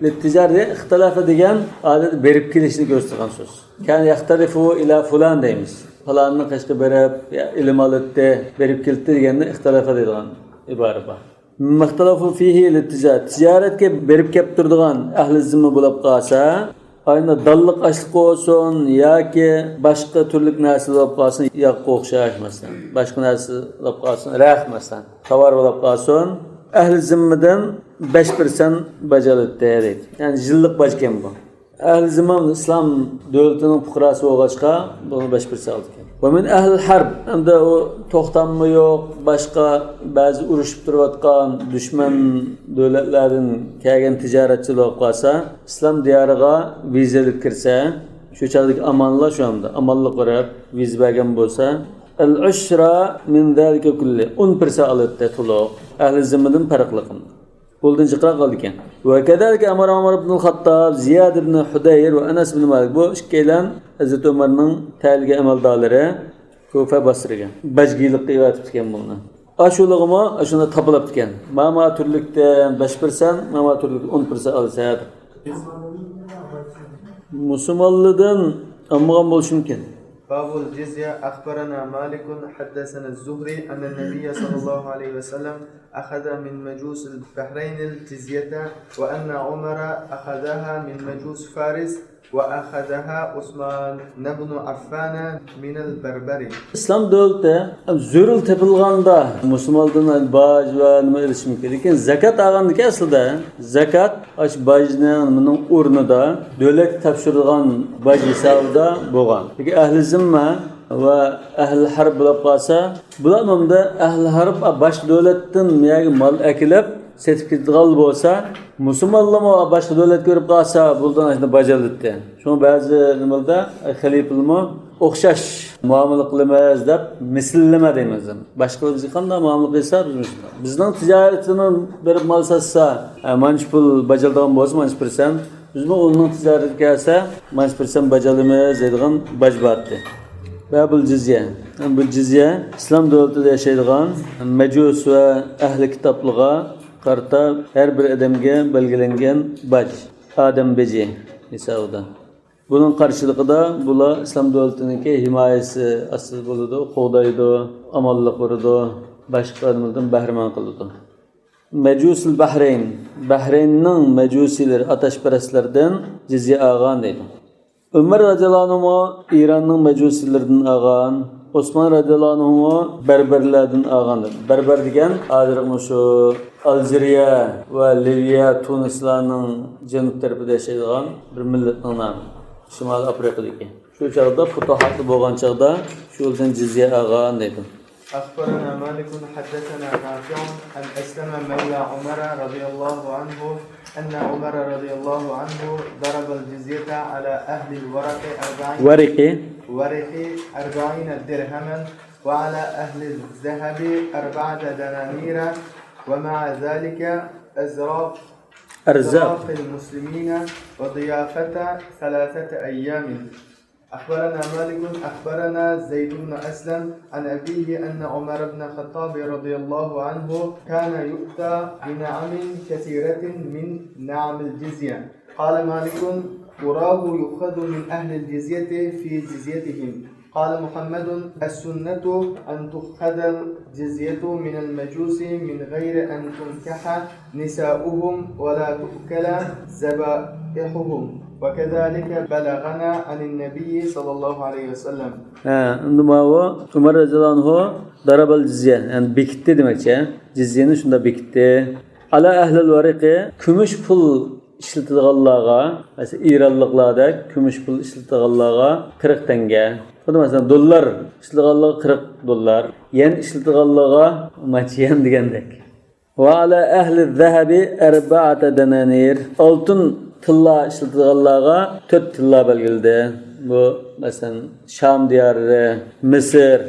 للتجارة، ئىختىلاف دېگەن ئادەتتە بېرىپ كېلىشنى كۆرسىتىدىغان سۆز. كان يختلف إلى فلان دەيمىز. پالاننىڭ قېشىغا بېرىپ، يا، ئىلىم ئالاتتى، بېرىپ كېلىتتى دېگەننى ئىختىلاف دەيدىغان ئىبارە بار. مما اختلفوا فيه للتجارة. تىجارەتكە بېرىپ كەپ تۇرىدىغان ئەھلى زىممە بولۇپ قالسا، ئاينا دانلىق ئاشلىق بولسۇن ياكى باشقا تۈرلۈك نەرسە بولۇپ قالسۇن، ياغقا ئوخشاش مەسىلەن، باشقا نەرسە بولۇپ قالسۇن، رەخ مەسىلەن، تاۋار بولۇپ قالسۇن، ئەھلى زىممىدىن بەش پىرسەنت باج ئالاتتى دەيدۇ. يەنى يىللىق باجكەن بۇ. ئەھلى زىممە ئىسلام دۆلىتىنىڭ پۇقراسى بولغاچقا، بۇنى بەش پىرسەنت ئالىدىكەن. ۋە مىن ئەھلىل ھەرب، ئەمدى ئۇ توختاممۇ يوق، باشقا بەزى ئۇرۇشۇپ تۇرۇۋاتقان دۈشمەن دۆلەتلەردىن كەلگەن تىجارەتچىلەر بولۇپ قالسا، ئىسلام دىيارىغا ۋىزا ئېلىپ كىرسە، شۇ چاغدىكى ئامانلار شۇ ئەمدى ئامانلىق قوراپ ۋىزا بەرگەن بولسا، ئەل ئۇشرا مىن زالىكە كۇللى، ئون پىرسەنت ئالاتتى تولۇق، ئەھلى زىممىدىن پەرقلىق. بۇلدىن جىقراق قالىدىكەن. ۋە كەزالىكە ئەمەر ئۆمەر ئىبنۇل خاتتاب، زىياد ئىبن ھۇدەير ۋە ئەنەس ئىبن مالىك. بۇ ئىككىيلەن ھەزرىتى ئۆمەرنىڭ تەيىنلىگەن ئەمەلدارلىرى، كۇفە باسرىگە باجگىلىققا ئېۋەتىپتىكەن بۇنى. ئاشۇلىغىمۇ ئاشۇنى تاپىلاپتىكەن. ماما تۈرلۈكتىن بەش پىرسەنت، ماما تۈرلۈكتىن ئون پىرسەنت ئالىسەن. مۇسۇلمانلىدىن ئالمىغان بولۇشى مۇمكىن. باب الجزية. أخبرنا مالك حدثنا الزهري أن النبي صلى الله عليه وسلم أخذ من مجوس البحرين الجزية وأن عمر أخذها من مجوس فارس وأخذها عثمان بن عفان من البربر. ئىسلام دۆلىتى زۆرۈر تېپىلغاندا مۇسۇلماندىن باج ۋە نېمە ئېلىشى مۇمكىن. لېكىن زاكات ئالغاندىكى ئەسلىدە زاكات ئاشۇ باجنىڭ نېمىنىڭ ئورنىدا دۆلەتكە تاپشۇرىدىغان باج ھېسابىدا بولغان. لېكىن ئەھلى زىممە ۋە ئەھلى ھەرب بولۇپ قالسا، بۇلار ئەمدى ئەھلى ھەرب باشقا دۆلەتتىن يەرگە مال ئەكېلىپ سېتىپ كېتىدىغان بولسا، مۇسۇلمانلارمۇ باشقا دۆلەتكە بېرىپ قالسا، بۇلدىن ئاشۇنداق باج ئالىدۇ. شۇڭا بەزى نېمىلەردە خەلىپىلەرمۇ ئوخشاش مۇئامىلە قىلىمىز دەپ مىسىللىمە دەيمىز. باشقىلار بىزگە قانداق مۇئامىلە قىلسا، بىز مۇشۇنداق. بىزنىڭ تىجارىتىمىز بېرىپ مال ساتسا، ئە، مانچە پۇل باج ئالىدىغان بولسا، مانچە پىرسەنت، بىزمۇ ئۇنىڭ تىجارىتىگە كەلسە، مانچە پىرسەنت باج ئالىمىز دەيدىغان باج بارتى. بابۇل جىزيە. بۇ جىزيە ئىسلام دۆلىتىدە ياشايدىغان مەجۇس ۋە ئەھلى كىتابلىغا قارىتا ھەر بىر ئادەمگە بەلگىلەنگەن باج، ئادەم بېجى ھېسابىدا. بۇنىڭ قارشىلىقىدا بۇلار ئىسلام دۆلىتىنىڭكى ھىمايىسى ئاستىدا بولىدۇ، قوغدايدۇ، ئامانلىق بېرىدۇ، باشقا نېمىدىن بەھرىمەن قىلىدۇ. مەجۇسىل بەھرەين، بەھرەيننىڭ مەجۇسىيلىرى، ئاتاشپەرەسلىرىدىن جىزيە ئالغان دەيدۇ. ئۆمەر رەزىياللاھۇ ئەنھۇمۇ ئىراننىڭ مەجۇسىيلىرىدىن ئالغان، ئوسمان رەزىياللاھۇ ئەنھۇمۇ بەربەرلەردىن ئالغان دەيدۇ. بەربەر دېگەن ھازىرقى مۇشۇ ئالجىرىيە ۋە لىۋىيە، تۇنىسلارنىڭ جەنۇب تەرىپىدە ياشايدىغان بىر مىللەتنىڭ نامى. شىمالىي ئافرىقىدىكى. شۇ چاغدا پۇتۇھاتى بولغان چاغدا شۇ يەردىن جىزيە ئالغان دەيدۇ. أخبرنا مالك حدثنا نافع عن أسلم مولى عمر رضي الله عنه أن عمر رضي الله عنه ضرب الجزية على أهل الورق أربعين ۋەرىقى. ورق أربعين درهما وعلى أهل الذهب أربعة دنانير ومع ذلك أزراق أرزاق. أزراق المسلمين وضيافة ثلاثة أيام. أخبرنا مالك أخبرنا زيد بن أسلم عن أبيه أن عمر بن الخطاب رضي الله عنه كان يؤتى بنعم كثيرة من نعم الجزية. قال مالك: أراه يؤخذ من أهل الجزية في جزيتهم. قال محمد: السنة أن تؤخذ الجزية من المجوس من غير أن تنكح نساؤهم ولا تؤكل ذبائحهم، وكذلك بلغنا عن النبي صلى الله عليه وسلم. ھە، ئەمدى ماۋۇ ئۆمەر رەزىياللاھۇ ئەنھۇ دارابەل جىزيە، يەنى بېكىتتى دېمەكچى. جىزيەنى شۇنداق بېكىتتى. ئالا ئەھلىل ۋەرىقى، كۈمۈش پۇل ئىشلىتىدىغانلارغا، مەسىلەن، ئىرانلىقلاردەك كۈمۈش پۇل ئىشلىتىدىغانلارغا قىرىق تەڭگە. خۇددى مەسىلەن، دوللار ئىشلىتىدىغانلارغا قىرىق دوللار، يەن ئىشلىتىدىغانلارغا مانچە يەن دېگەندەك. ۋە ئالا ئەھلى زەھەبى ئەربەئەتە دەنانىر. ئالتۇن تىللا ئىشلىتىدىغانلارغا تۆت تىللا بەلگىلىدى. بۇ، مەسىلەن، شام دىيارى، مىسىر،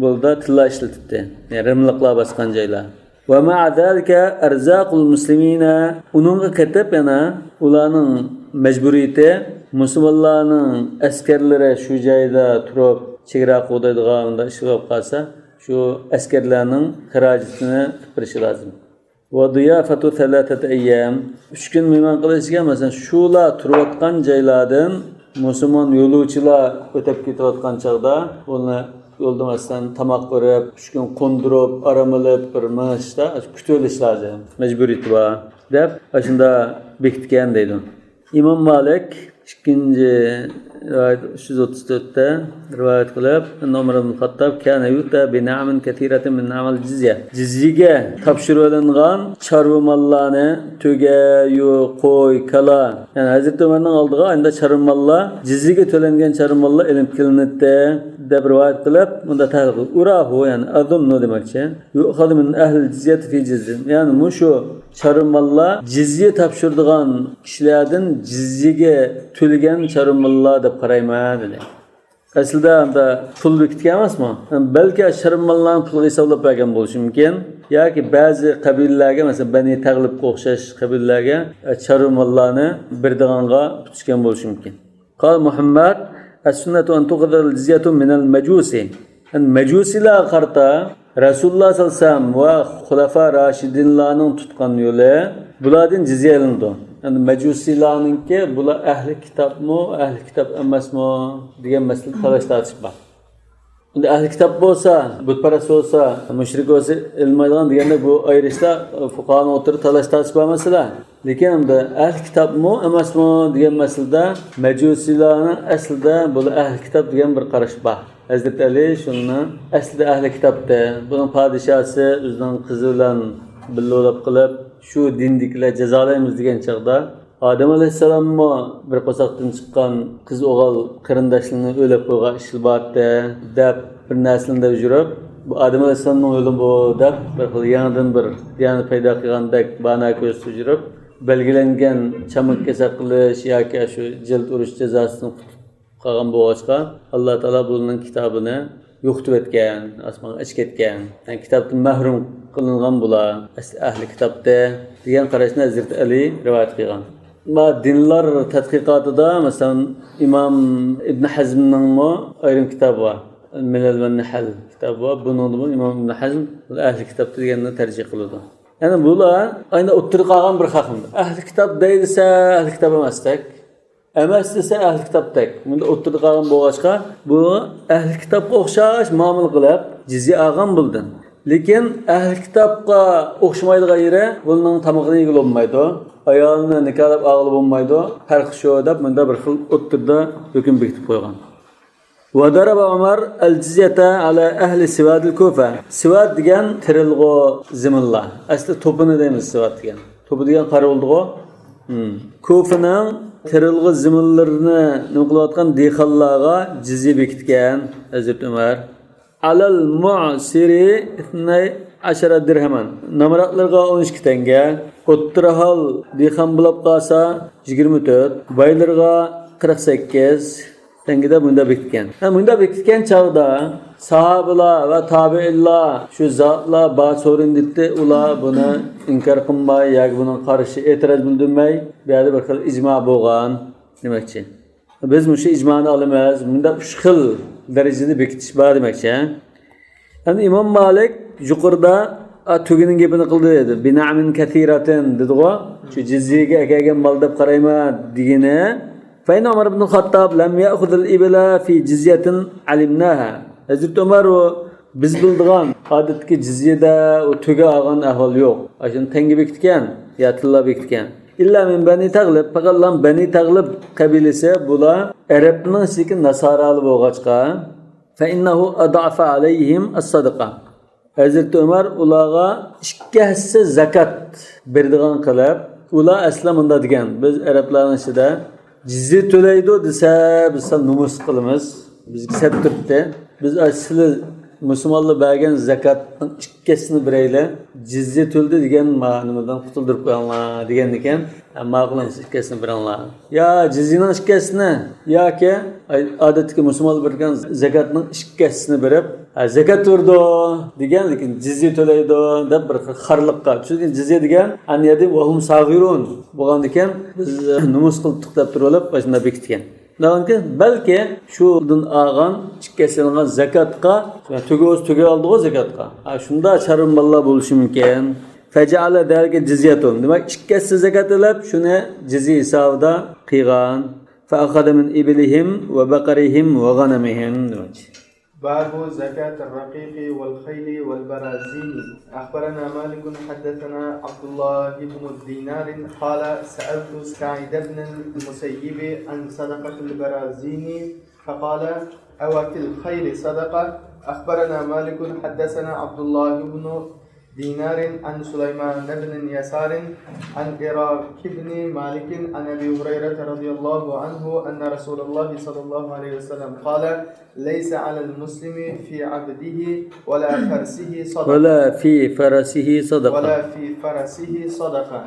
بۇلدا تىللا ئىشلىتىپتى. يەنى رىملىقلار باسقان جايلار. ۋە مەئە زالىكە ئەرزاقۇل مۇسلىمىنە، ئۇنىڭغا قېتىپ يەنە ئۇلارنىڭ مەجبۇرىيىتى، مۇسۇلمانلارنىڭ ئەسكەرلىرى شۇ جايدا تۇرۇپ، چېگرا قوغدايدىغان ئۇنداق ئىشلار بولۇپ قالسا، شۇ ئەسكەرلەرنىڭ خىراجىتىنى قىلىپ بېرىشى لازىم. ۋە دىيافەتۇ سەلاتەتە ئەييام، ئۈچ كۈن مېھمان قىلىشكە، مەسىلەن، شۇلار تۇرۇۋاتقان جايلاردىن مۇسۇلمان يولۇچىلار ئۆتۈپ كېتىۋاتقان چاغدا، ئۇنى يولدا، مەسىلەن، تاماق بېرىپ، ئۈچ كۈن قوندۇرۇپ، ئارام ئېلىپ، بىر مېڭىشتا كۈتۈۋېلىش لازىم، مەجبۇرىيىتى بار، دەپ، ئاشۇنداق بېكىتكەن دەيدۇ. ئىمام مالىك ئىككىنچى رىۋايەت ئۈچ يۈز ئوتتۇز تۆتتە رىۋايەت قىلىپ، ئەننە ئۇمەر ئىبن خاتتاب كان يؤتى بنعم كثيرة من نعم الجزية. جىزيىگە تاپشۇرۇۋېلىنغان چارۋا ماللارنى، تۆگە، يۇ، قوي، كالا، يەنى ھەزرىتى ئۆمەرنىڭ ئالدىغا ئەمدى چارۋا ماللار، جىزيىگە تۆلەنگەن چارۋا ماللار ئېلىنىپ كېلىنەتتى، دەپ رىۋايەت قىلىپ، مۇندا تەھلىل قىلىپ، ئۇراھۇ، يەنى ئەزۇننۇ دېمەكچى. يؤخذ من أهل الجزية في جزية. يەنى مۇشۇ چارۋا ماللار جىزيە تاپشۇرىدىغان كىشىلەردىن جىزيىگە تۆلىگەن چارۋا ماللار دەپ قارايمەن، دېدى. ئەسلىدە ئاندا پۇل بېكىتكەن ئەمەسمۇ؟ بەلكى ئاشۇ چارۋا ماللارنى پۇلغا ھېسابلاپ بەرگەن بولۇشى مۇمكىن. ياكى بەزى قەبىلىلەرگە، مەسىلەن، بەنى تەغلىبقا ئوخشاش قەبىلىلەرگە، ئە، چارۋا ماللارنى بېرىدىغانغا پۈتۈشكەن بولۇشى مۇمكىن. قال محمد، السنة أن تؤخذ الجزية من المجوس. يەنى مەجۇسىيلارغا قارىتا رەسۇلۇللاھ سەللەللاھۇ ئەلەيھى ۋەسەللەم ۋە خۇلەفا راشىدىنلارنىڭ تۇتقان يولى، بۇلاردىن جىزيە ئېلىنىدۇ. يەنى مەجۇسىيلارنىڭكى، بۇلار ئەھلى كىتابمۇ، ئەھلى كىتاب ئەمەسمۇ دېگەن مەسىلىدە تالاش تارتىش بار. ئەمدى ئەھلى كىتاب بولسا، بۇتپەرەس بولسا، مۇشرىك بولسا ئېلىنمايدىغان دېگەندە، بۇ ئايرىشتا فۇقاھانىڭ ئوتتۇرىدا تالاش تارتىش بار مەسىلە. لېكىن ئەمدى ئەھلى كىتابمۇ ئەمەسمۇ دېگەن مەسىلىدە مەجۇسىيلارنىڭ ئەسلىدە بۇلار ئەھلى كىتاب دېگەن بىر قاراش بار. ھەزرىتى ئەلى شۇنى ئەسلىدە ئەھلى كىتابتى، بۇنىڭ پادىشاھسى ئۆزىنىڭ قىزى بىلەن بىللە بولۇپ قېلىپ، شۇ دىندىكىلەر جازالايمىز دېگەن چاغدا، ئادەم ئەلەيھىسسالاممۇ بىر قورساقتىن چىققان قىز ئوغۇل قېرىنداشلىرىنى ئۆيلەپ قويغان ئىشلار بارتى دەپ بىر نەرسىلەرنى دەپ يۈرۈپ، بۇ ئادەم ئەلەيھىسسالامنىڭ يولى بۇ دەپ بىر خىل يېڭىدىن بىر دىيانەت پەيدا قىلغاندەك باھانە كۆرسىتىپ يۈرۈپ، بەلگىلەنگەن چاماكە كېسەك قىلىش ياكى شۇ جىلد ئۇرۇش جازاسىدىن قۇتۇلۇپ قالغان بولغاچقا، ئاللا تائالا بۇنىڭ كىتابىنى يوقىتىۋەتكەن، ئاسمانغا ئېچىپ كەتكەن. يەنى كىتابتىن مەھرۇم قىلىنغان بۇلار، ئەسلى ئەھلى كىتابتى دېگەن قاراشنى ھەزرىتى ئەلى رىۋايەت قىلغان. ئەمما دىنلار تەتقىقاتىدا، مەسىلەن، ئىمام ئىبن ھەزمنىڭمۇ ئايرىم كىتابى بار. مىلەل ۋە نىھەل كىتابى بار. بۇنىڭدىمۇ ئىمام ئىبن ھەزم ئەھلى كىتابتى دېگەننى تەرجىھ قىلىدۇ. يەنى بۇلار ئەينى ئوتتۇرىدا قالغان بىر خەق. ئەھلى كىتاب دەي دېسە، ئەھلى كىتاب ئەمەستەك. ئەمەس دېسە، ئەھلى كىتابتەك. بۇندا ئوتتۇرىدا قالغان بولغاچقا، بۇ ئەھلى كىتابقا ئوخشاش مۇئامىلە قىلىپ، جىزيە ئالغان بۇلدىن. لېكىن ئەھلى كىتابقا ئوخشىمايدىغان يېرى، بۇنىڭ تامىقىنى يېگىلى بولمايدۇ. ئايالىنى نىكاھلاپ ئالغىلى بولمايدۇ. پەرقى شۇ دەپ، مۇندا بىر خىل ئوتتۇرىدا ھۆكۈم بېكىتىپ قويغان. وضرب عمر الجزية على أهل سواد الكوفة. سواد دېگەن تېرىلغۇ زېمىنلار. ئەسلى توپىنى دەيمىز سواد دېگەن. توپا دېگەن قارا بولدىغۇ. كوفىنىڭ تېرىلغۇ زېمىنلىرىنى نېمە قىلىۋاتقان دېھقانلارغا جىزيە بېكىتكەن ھەزرىتى ئۆمەر. على المعسر اثني عشر درهما. نامراتلارغا ئون ئىككى تەڭگە، ئوتتۇرا ھال دېھقان بولاپ قالسا يىگىرمە تۆت، بايلىرىغا قىرىق سەككىز تەڭگىدە مۇندا بېكىتكەن. ھە، مۇندا بېكىتكەن چاغدا ساھابىلار ۋە تابىئىنلار شۇ زاتلار بار سورۇندى، ئۇلار بۇنى ئىنكار قىلماي ياكى بۇنىڭغا قارشى ئېتىراز بىلدۈرمەي، بۇ يەردە بىر خىل ئىجما بولغان دېمەكچى. بىز مۇشۇ ئىجمانى ئالىمىز، مۇنداق ئۈچ خىل دەرىجىدە بېكىتىش بار دېمەكچى. ئەمدى ئىمام مالىك يۇقىرىدا، ئا، تۆگىنىڭ گېپىنى قىلدى دېدى. بىنەئمىن كەسىراتىن دېدىغۇ. شۇ جىزيىگە ئەكەلگەن مال دەپ قارايمەن دېگىنى. فإن عمر بن الخطاب لم يأخذ الإبل في جزية علمناها. ھەزرىتى ئۆمەر ئۇ بىز بىلىدىغان ئادەتتىكى جىزيىدە ئۇ تۆگە ئالغان ئەھۋال يوق. ئاشۇنى تەڭگە بېكىتكەن يا تىللا بېكىتكەن. إلا من بني تغلب، پەقەتلا بەنى تەغلىب قەبىلىسى، بۇلار ئەرەبنىڭ ئىچىدىكى ناسارالار بولغاچقا، فإنه أضعف عليهم الصدقة. ھەزرىتى ئۆمەر ئۇلارغا ئىككى ھەسسە زاكات بېرىدىغان قىلىپ، ئۇلار ئەسلى مۇنداق دېگەن، بىز ئەرەبلەرنىڭ ئىچىدە جىزيە تۆلەيدۇ دېسە، بىز سەل نومۇس قىلىمىز. بىزگە سەت تۇرۇپتى. بىز ئاشۇ سىلى مۇسۇلمانلار بەرگەن زاكاتنىڭ ئىككىسىنى بېرەيلى. جىزيە تۆلىدى دېگەن مانىمىدىن قۇتۇلدۇرۇپ قويۇڭلار دېگەندىكىن، ھە، ماقۇل، ئەمىسە ئىككىسىنى بېرىڭلار. يا جىزيىنىڭ ئىككىسىنى ياكى ئادەتتىكى مۇسۇلمانلار بېرىدىغان زاكاتنىڭ ئىككىسىنى بېرىپ، ھە، زاكات بېرىدۇ دېگەن، لېكىن جىزيە تۆلەيدۇ دەپ بىر خىل خارلىققا. چۈنكى جىزيە دېگەن، ئەن يەدىن ۋەھۇم ساغىرۇن بولغاندىكىن، بىز نومۇس قىلدۇق دەپ تۇرۇۋېلىپ، ئاشۇنداق بېكىتكەن. لېكىن بەلكى شۇدىن ئالغان، ئىككى ھەسسە ئالغان زاكاتقا، تۆگە بولسا تۆگە ئالدىغۇ زاكاتقا. ھە، شۇنداق چارۋا ماللار بولۇشى مۇمكىن. فجعل ذلك جزية. دېمەك، ئىككى ھەسسە زاكات ئېلىپ، شۇنى جىزيە ھېسابىدا قىلغان. فأخذ من إبلهم وبقرهم وغنمهم. دېمەك. باب زكاة الرقيق والخيل والبرازين. أخبرنا مالك حدثنا عبد الله بن دينار قال: سألت سعيد بن المسيب عن صدقة البرازين فقال: أو في الخيل صدقة؟ أخبرنا مالك حدثنا عبد الله بن دينار عن سليمان بن يسار عن عراك بن مالك عن أبي هريرة رضي الله عنه أن رسول الله صلى الله عليه وسلم قال: ليس على المسلم في عبده ولا فرسه صدقة. ولا في فرسه صدقة. ولا في فرسه صدقة.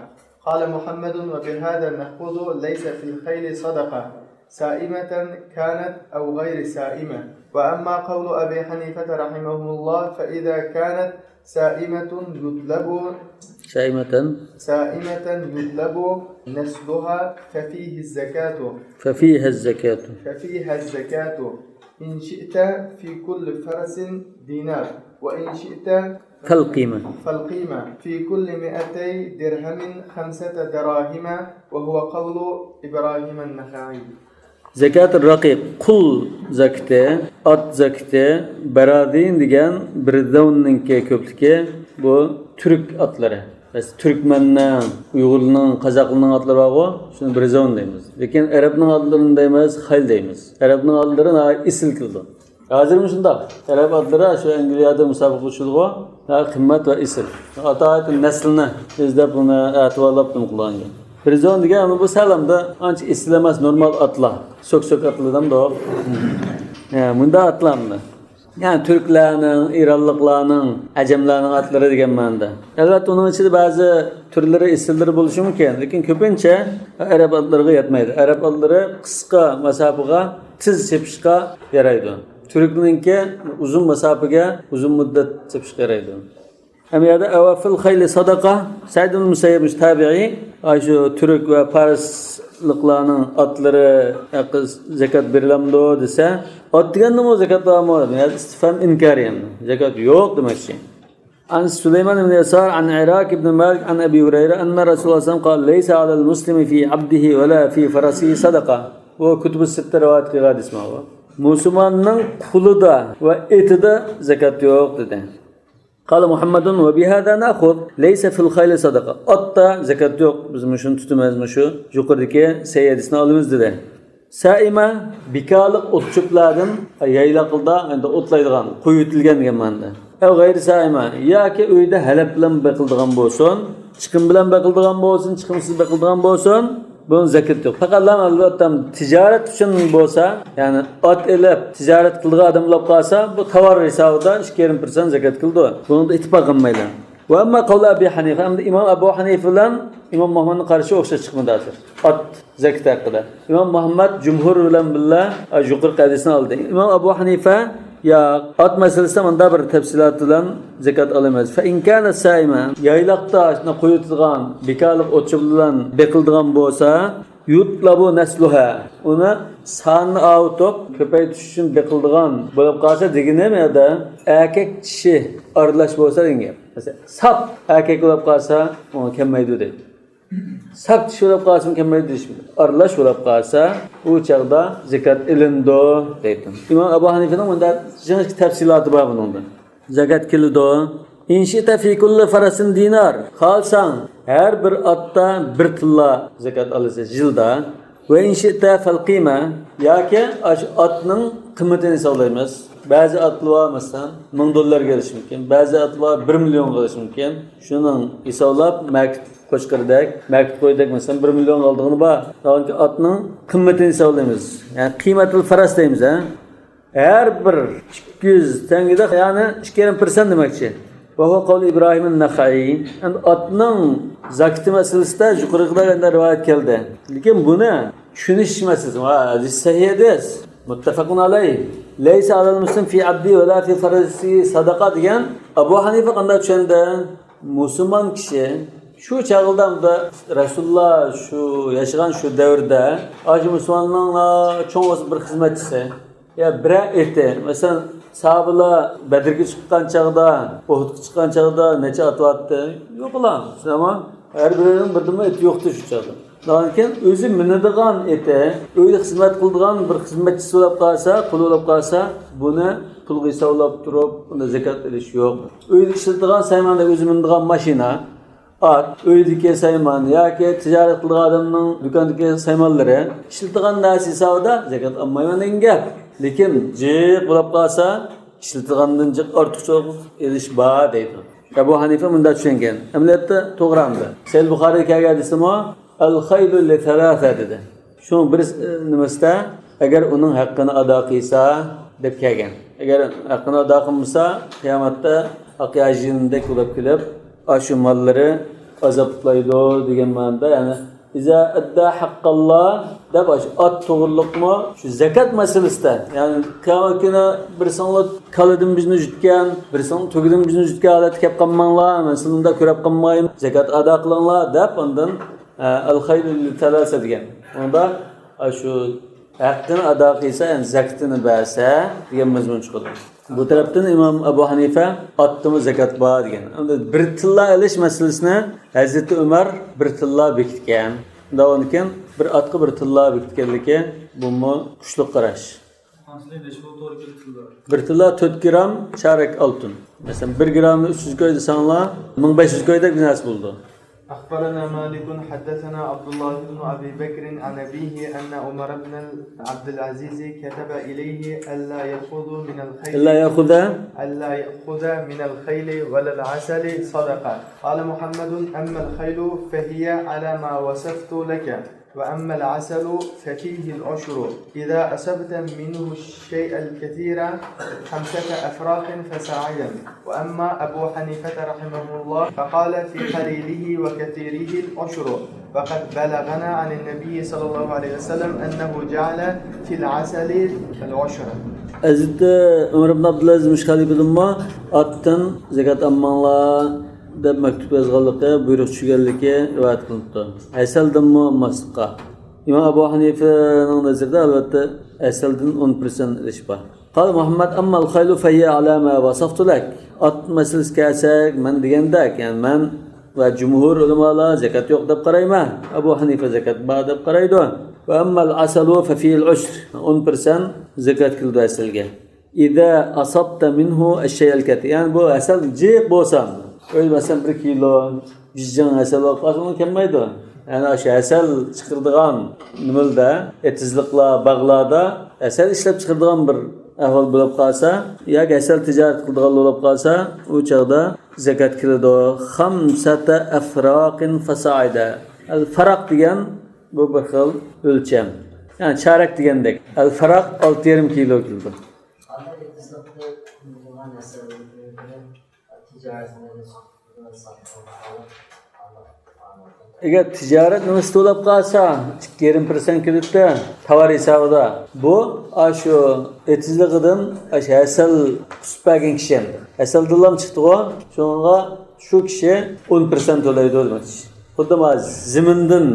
قال محمد: وبهذا نأخذ ليس في الخيل صدقة، سائمة كانت أو غير سائمة. وأما قول أبي حنيفة رحمه الله فإذا كانت سائمة يطلب سائمة. سائمة يطلب نسلها ففيه الزكاة. ففيها الزكاة. ففيها الزكاة. إن شئت في كل فرس دينار، وإن شئت فالقيمة. فالقيمة في كل مائتي درهم خمسة دراهم، وهو قول إبراهيم النخعي. زەكاتۇر رەقىق، قۇل زەكىتى، ئات زەكىتى، بەرازىن دېگەن بىرزەۋننىڭكى كۆپلۈكى، بۇ تۈرك ئاتلىرى. مەسىلەن، تۈركمەننىڭ، ئۇيغۇرنىڭ، قازاقلىرىنىڭ ئاتلىرى بارغۇ، شۇنى بىرزەۋن دەيمىز. لېكىن ئەرەبنىڭ ئاتلىرىنى دەيمىز، خەيل دەيمىز. ئەرەبنىڭ ئاتلىرى ناھايىتى ئېسىل كېلىدۇ. ھازىرمۇ شۇنداق. ئەرەب ئاتلىرى شۇ ئەنگلىيەدە مۇسابىقە ئۇچىدىغۇ، ناھايىتى قىممەت ۋە ئېسىل. ئاتايىتى نەسلىنى ئىزدەپ، ئۇنى ئەتىۋارلاپ نېمە قىلغان گەپ. بىرزەۋن دېگەن، ئەمما بۇ سەل ئەمدى ئانچە ئېسىل ئەمەس، نورمال ئاتلار. سۆك-سۆك ئاتلار دەمدۇق. ھە، مۇنداق ئاتلار ئەمدى. يەنى تۈركلەرنىڭ، ئىرانلىقلارنىڭ، ئەجەملەرنىڭ ئاتلىرى دېگەن مەنىدە. ئەلۋەتتە، ئۇنىڭ ئىچىدە بەزى تۈرلىرى، ئېسىللىرى بولۇشى مۇمكىن، لېكىن كۆپىنچە ئەرەب ئاتلىرىغا يەتمەيدۇ. ئەرەب ئاتلىرى قىسقا مەساپىغا تېز چېپىشقا يارايدۇ. تۈركنىڭكى ئۇزۇن مەساپىگە، ئۇزۇن مۇددەت چېپىشقا يارايدۇ. ھەم يەردە ئەۋەفىل خەيلى ساداقا، سەئىد ئىبن مۇسەييىب مۇشۇ تابىئىي، ئاشۇ تۈرك ۋە پارسلىقلارنىڭ ئاتلىرى ھەققىدە زەكات بېرىلەمدۇ دېسە، ئات دېگەندىمۇ زەكات بارمۇ؟ يەنى ئىستىفھام ئىنكارى، يەنى زەكات يوق دېمەكچى. عن سليمان بن يسار عن عراك بن مالك عن أبي هريرة أن رسول الله صلى الله عليه وسلم قال: ليس على المسلم في عبده ولا في فرسه صدقة. بۇ كۇتۇبۇ سىتتە رىۋايەت قىلغان ھەدىس ماۋۇ. مۇسۇلماننىڭ قۇلىدا ۋە ئېتىدا زەكات يوق دېدى. قال محمد: وبهذا نأخذ ليس في الخيل صدقة. ئاتتا زەكات يوق. بىز مۇشۇنى تۇتىمىز، مۇشۇ يۇقىرىدىكى سەھىھ ھەدىسنى ئالىمىز دېدى. سائىمە، بىكارلىق ئوت-چۆپلەردىن، يايلاقلىدا ئەمدى ئوتلايدىغان، قويۇۋېتىلگەن دېگەن مەنىدە. ئەۋ غەيرى سائىمە، ياكى ئۆيدە ھەلەپ بىلەن بېقىلىدىغان بولسۇن، چىقىم بىلەن بېقىلىدىغان بولسۇن، چىقىمسىز بېقىلىدىغان بولسۇن، بۇنىڭ زەكىتى يوق. پەقەت لام ئەلۋەتتە تىجارەت ئۈچۈن بولسا، يەنى ئات ئېلىپ تىجارەت قىلىدىغان ئادەم بولۇپ قالسا، بۇ تاۋار ھېسابىدا ئىككى يېرىم پىرسەنت زەكەت كېلىدۇ. بۇنىڭدا ئىتتىپاق قىلمايلى. ۋە ئەمما قەۋلى ئەبى ھەنىفە، ئەمدى ئىمام ئەبۇ ھەنىفە بىلەن ئىمام مۇھەممەدنىڭ قارىشى ئوخشاش چىقمىدى ھازىر. ئات زەكىتى ھەققىدە. ئىمام مۇھەممەد جۇمھۇر بىلەن بىللە، ئە، يۇقىرىقى ھەدىسنى ئالدى. ئىمام ئەبۇ ھەنىفە، ياق، ئات مەسىلىسىدە مۇنداق بىر تەپسىلات بىلەن زەكات ئالىمىز. فَإِنْ كَانَ سَائِمًا، يايلاقتا شۇنداق قويۇۋېتىدىغان بىكارلىق ئوت-چۆپ بىلەن بېقىلىدىغان بولسا، يۇتلەبۇ نەسلۇھا، ئۇنى سانىنى ئاۋۇتۇپ كۆپەيتىش ئۈچۈن بېقىلىدىغان بولۇپ قالسا دېگىنىم يەردە ئەركەك چىشى ئارىلاش بولسا دېگەن گەپ. مەسىلەن، ساپ ئەركەك بولۇپ قالسا، ئۇ كەلمەيدۇ دەيدۇ. ساپ چىشى بولۇپ قالسىمۇ كەلمەيدۇ دېيىشمىدى. ئارىلاش بولۇپ قالسا، ئۇ چاغدا زەكات ئېلىنىدۇ دەيدۇ. ئىمام ئەبۇ ھەنىفىنىڭ مۇنداق جىڭ تەپسىلاتى بار بۇنىڭدا. زەكات كېلىدۇ. إِنْ شِئْتَ فِي كُلِّ فَرَسٍ دِينَارٌ. خالىساڭ، ھەر بىر ئاتتا بىر تىللا زەكات ئالىسەن يىلدا. وَإِنْ شِئْتَ فَالْقِيمَةُ، ياكى ئاشۇ ئاتنىڭ قىممىتىنى ھېسابلايمىز. بەزى ئاتلار بار، مەسىلەن، مىڭ دوللارغا ئېلىشى مۇمكىن، بەزى ئاتلار بار بىر مىليونغا ئېلىشى مۇمكىن. شۇنىڭ ھېسابلاپ، مەركىتى قوچقىرىدەك، مەركىتى قويدەك، مەسىلەن، بىر مىليونغا ئالىدىغىنى بار. ناھايىتى ئاتنىڭ قىممىتىنى ھېسابلايمىز. يەنى قىممەتىل فەرەس دەيمىز، ھە؟ ھەر بىر ئىككى يۈز تەڭگىدە، يەنى ئىككى يېرىم پىرسەنت دېمەكچى. وَهُوَ قَوْلُ إِبْرَاهِيمَ النَّخَعِيِّ. ئەمدى ئاتنىڭ زاكىتى مەسىلىسىدە يۇقىرىقىدا يەنە رىۋايەت كەلدى. لېكىن بۇنى چۈشىنىش مەسىلىسى. ۋە ھەدىس سەھىھ ھەدىس. مۇتتەفەقۇن ئەلەيھ. لَيْسَ عَلَى الْمُسْلِمِ فِي عَبْدِهِ وَلَا فِي فَرَسِهِ صَدَقَةٌ دېگەن ئەبۇ ھەنىفە قانداق چۈشەندى؟ مۇسۇلمان كىشى شۇ چاغلىدا رەسۇلۇللا شۇ ياشىغان شۇ دەۋردە ئاشۇ مۇسۇلماننىڭ چوڭ بولسا بىر خىزمەتچىسى يا بىرەر ئېتى، مەسىلەن، ساھابىلار بەدرگە چىققان چاغدا، ئۇھۇدقا چىققان چاغدا نەچچە ئات بارتتى؟ يوقلا، شۇنداقمۇ؟ ھەر بىرىنىڭ بىردىنمۇ ئېتى يوقتى شۇ چاغدا. ئاندىن كېيىن ئۆزى مىنىدىغان ئېتى، ئۆيدە خىزمەت قىلىدىغان بىر خىزمەتچىسى بولۇپ قالسا، قۇلى بولۇپ قالسا، بۇنى پۇلغا ھېسابلاپ تۇرۇپ، بۇنى زاكات ئېلىش يوق. ئۆيدە ئىشلىتىدىغان سايماندا ئۆزى مىنىدىغان ماشىنا، ئات، ئۆيدىكى سايمان ياكى تىجارەت قىلىدىغان ئادەمنىڭ دۇكاندىكى سايمانلىرى، ئىشلىتىدىغان نەرسە ھېسابىدا زاكات ئالمايمەن دېگەن گەپ. لېكىن جىق بولۇپ قالسا، ئىشلىتىدىغاندىن جىق ئارتۇقچىلىق ئېلىش بار دەيدۇ. ئەبۇ ھەنىفە مۇنداق چۈشەنگەن. ئەمەلىيەتتە توغرا ئەمدى. سەھىھ بۇخارىدا كەلگەن ھەدىستىمۇ، «الخيل لثلاثة» دېدى. شۇنىڭ بىر نېمىسىدە، ئەگەر ئۇنىڭ ھەققىنى ئادا قىلسا دەپ كەلگەن. ئەگەر ھەققىنى ئادا قىلمىسا، قىيامەتتە ئاق ياجىنىدەك بولۇپ كېلىپ، ئاشۇ ماللىرى ئازابلايدۇ دېگەن مەنىدە، يەنى «إذا أدى حق الله» دەپ، ئاشۇ ئات توغرىلىقمۇ، شۇ زاكات مەسىلىسىدە، يەنى قىيامەت كۈنى بىرسىڭلار كالىدىن بىزنى يۈتكەن، بىرسىڭلار تۆگىدىن بىزنى يۈتكەن ھالەتتە كەپ قالماڭلار، مەن سىلەرنى كۆرۈپ قالماي، زاكات ئادا قىلىڭلار دەپ، ئاندىن، ئە، «الخيل لثلاثة» دېگەن. ئۇندا، ئە، شۇ ھەققىنى ئادا قىلسا، يەنى زاكىتىنى بەرسە دېگەن مەزمۇن چىقىدۇ. بۇ تەرەپتىن ئىمام ئەبۇ ھەنىفە ئاتتىمۇ زاكات بار دېگەن. ئەمدى بىر تىللا ئېلىش مەسىلىسىنى ھەزرىتى ئۆمەر بىر تىللا بېكىتكەن. ئۇنداق بولغاندىكىن بىر ئاتقا بىر تىللا بېكىتكەنلىكى بۇمۇ كۈچلۈك قاراش. بىر تىللا تۆت گرام چارەك ئالتۇن. مەسىلەن، بىر گرامنى ئۈچ يۈز كوي دېسەڭلار، مىڭ بەش يۈز كويدەك بىر نەرسە بولىدۇ. أخبرنا مالك حدثنا عبد الله بن أبي بكر عن أبيه أن عمر بن عبد العزيز كتب إليه ألا يأخذ من الخيل ألا يأخذ ألا يأخذ من الخيل ولا العسل صدقة. قال محمد: أما الخيل فهي على ما وصفت لك، وأما العسل ففيه العشر، إذا أصبت منه الشيء الكثير خمسة أفراخ فصاعدا. وأما أبو حنيفة رحمه الله فقال: في قليله وكثيره العشر، وقد بلغنا عن النبي صلى الله عليه وسلم أنه جعل في العسل العشر. ھەزرىتى ئۆمەر ئىبن ئابدۇلئەزىز مۇشۇ خەلىپىدىنمۇ ئاتتىن زاكات ئالماڭلار دەپ مەكتۇپ يازغانلىقى، بۇيرۇق چۈشۈرگەنلىكى رىۋايەت قىلىنىپتۇ. ھەسەلدىنمۇ ئالماسلىققا. ئىمام ئەبۇ ھەنىفىنىڭ نەزىرىدە، ئەلۋەتتە، ھەسەلدىن ئون پىرسەنت ئېلىش بار. قال مۇھەممەد: أما الخيل فهي على ما وصفت لك. ئات مەسىلىسىگە كەلسەك، مەن دېگەندەك، يەنى مەن ۋە جۇمھۇر ئۆلىمالار زاكات يوق دەپ قارايمەن. ئەبۇ ھەنىفە زاكات بار دەپ قارايدۇ. وأما العسل ففيه العشر. ئون پىرسەنت زاكات كېلىدۇ ھەسەلگە. إذا أصبت منه الشيء الكثير. يەنى بۇ ھەسەل جىق بولسا، ئۆيدە مەسىلەن بىر كىلو، يۈز جىڭ ھەسەل بولۇپ قالسا، ئۇنىڭ كەلمەيدۇ. يەنى ئاشۇ ھەسەل چىقىرىدىغان نېمىلەردە، ئېتىزلىقلار، باغلاردا ھەسەل ئىشلەپ چىقىرىدىغان بىر ئەھۋال بولۇپ قالسا، ياكى ھەسەل تىجارەت قىلىدىغان بولۇپ قالسا، ئۇ چاغدا زاكات كېلىدۇ. خمسة أفراخ فصاعدا. ئەل فاراق دېگەن بۇ بىر خىل ئۆلچەم. يەنى چارەك دېگەندەك. ئەل فاراق ئالتە يېرىم كىلو كېلىدۇ. ئەگەر تىجارەت نېمىسى توۋلاپ قالسا، ئىككى يېرىم پىرسەنت كېلىدۇ تاۋار ھېسابىدا. بۇ ئاشۇ ئېتىزلىقىدىن ئاشۇ ھەسەل قۇسۇپ بەرگەن كىشى ئەمدى. ھەسەلدىنلا چىقتىغۇ، شۇنىڭغا شۇ كىشى ئون پىرسەنت تۆلەيدۇ دېمەكچى. خۇددى مانا زېمىندىن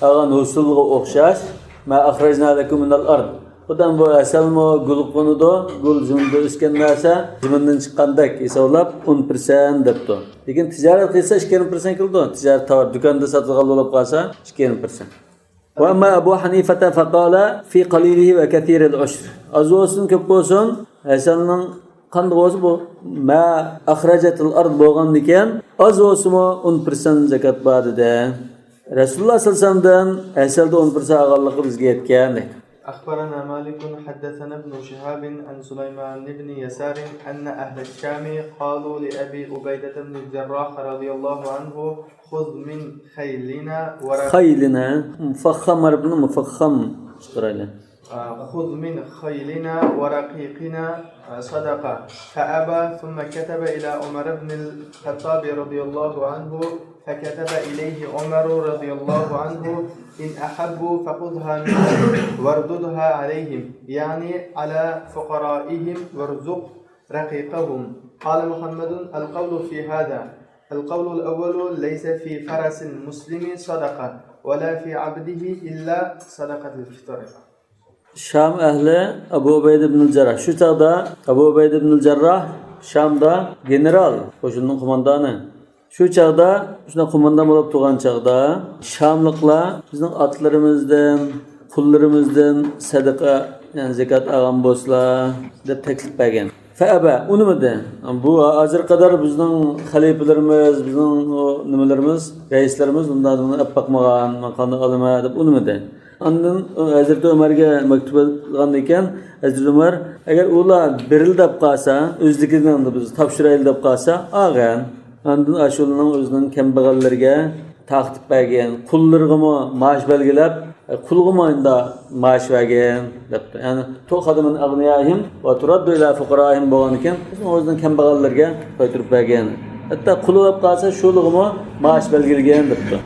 ئالغان ھوسۇلغا ئوخشاش. ما أخرجنا لكم من الأرض. خۇددى بۇ ھەسەلمۇ گۈل قونىدۇ، گۈل زېمىندا ئۆسكەن نەرسە، زېمىندىن چىققاندەك ھېسابلاپ ئون پىرسەنت دەپتۇ. لېكىن تىجارەت قىلسا ئىككى يېرىم پىرسەنت كېلىدۇ. تىجارەت تاۋار دۇكاندا ساتىدىغان بولۇپ قالسا ئىككى يېرىم پىرسەنت. وأما أبو حنيفة فقال في قليله وكثيره العشر. ئاز بولسۇن، كۆپ بولسۇن، ھەسەلنىڭ قانداق بولسا بۇ، ما أخرجت الأرض بولغاندىكىن، ئاز بولسىمۇ ئون پىرسەنت زاكات بار دېدى. رەسۇلۇللا سەللەللاھۇ ئەلەيھى ۋەسەللەمدىن ھەسەلدە ئون پىرسەنت ئالغانلىقى بىزگە يەتكەن دەيدۇ. أخبرنا مالك حدثنا ابن شهاب عن سليمان بن يسار أن أهل الشام قالوا لأبي عبيدة بن الجراح رضي الله عنه: خذ من خيلنا ورق- خيلنا، مفخم، مۇفەخخەم چىقىرايلى. آه، خذ من خيلنا ورقيقنا، آه، صدقة، فأبى، ثم كتب إلى عمر بن الخطاب رضي الله عنه، فكتب إليه عمر رضي الله عنه: إن أحبوا فخذها منهم وارددها عليهم، يعني على فقرائهم، وارزق رقيقهم. قال محمد: القول في هذا، القول الأول: ليس في فرس المسلم صدقة، ولا في عبده إلا صدقة الفطر. شام ئەھلى ئەبۇ ئۇبەيدە ئىبنىل جەرراھ. شۇ چاغدا ئەبۇ ئۇبەيدە ئىبنىل جەرراھ شامدا گېنېرال، قوشۇننىڭ قوماندانى. شۇ چاغدا، شۇنداق قوماندان بولۇپ تۇرغان چاغدا، شاملىقلار بىزنىڭ ئاتلىرىمىزدىن، قۇللىرىمىزدىن سەدىقە، يەنى زاكات ئالغان بولسىلا، دەپ تەكلىپ بەرگەن. فەئەبە، ئۇنىمىدى. بۇ ھازىرغا قەدەر بىزنىڭ خەلىپىلىرىمىز، بىزنىڭ ئۇ نېمىلىرىمىز، رەئىسلىرىمىز ئۇنداق ئېلىپ باقمىغان، مەن قانداق ئالىمەن دەپ ئۇنىمىدى. ئاندىن ھەزرىتى ئۆمەرگە مەكتۇپ يازغاندىكىن، ھەزرىتى ئۆمەر، ئەگەر ئۇلار بېرىلى دەپ قالسا، ئۆزلۈكىدىن بىز تاپشۇرايلى دەپ قالسا، ئالغىن. ئاندىن ئاشۇلارنىڭ ئۆزىنىڭ كەمبەغەللىرىگە تارقىتىپ بەرگەن، قۇللىرىغىمۇ مائاش بەلگىلەپ، قۇلغىمۇ ئەمدى مائاش بەرگەن دەپتۇ. يەنى، تؤخذ من أغنيائهم وترد إلى فقرائهم بولغاندىكىن، ئۆزىنىڭ كەمبەغەللىرىگە قايتۇرۇپ بەرگەن. ھەتتا قۇلى بولۇپ قالسا، شۇلىغىمۇ مائاش بەلگىلىگەن دەپتۇ.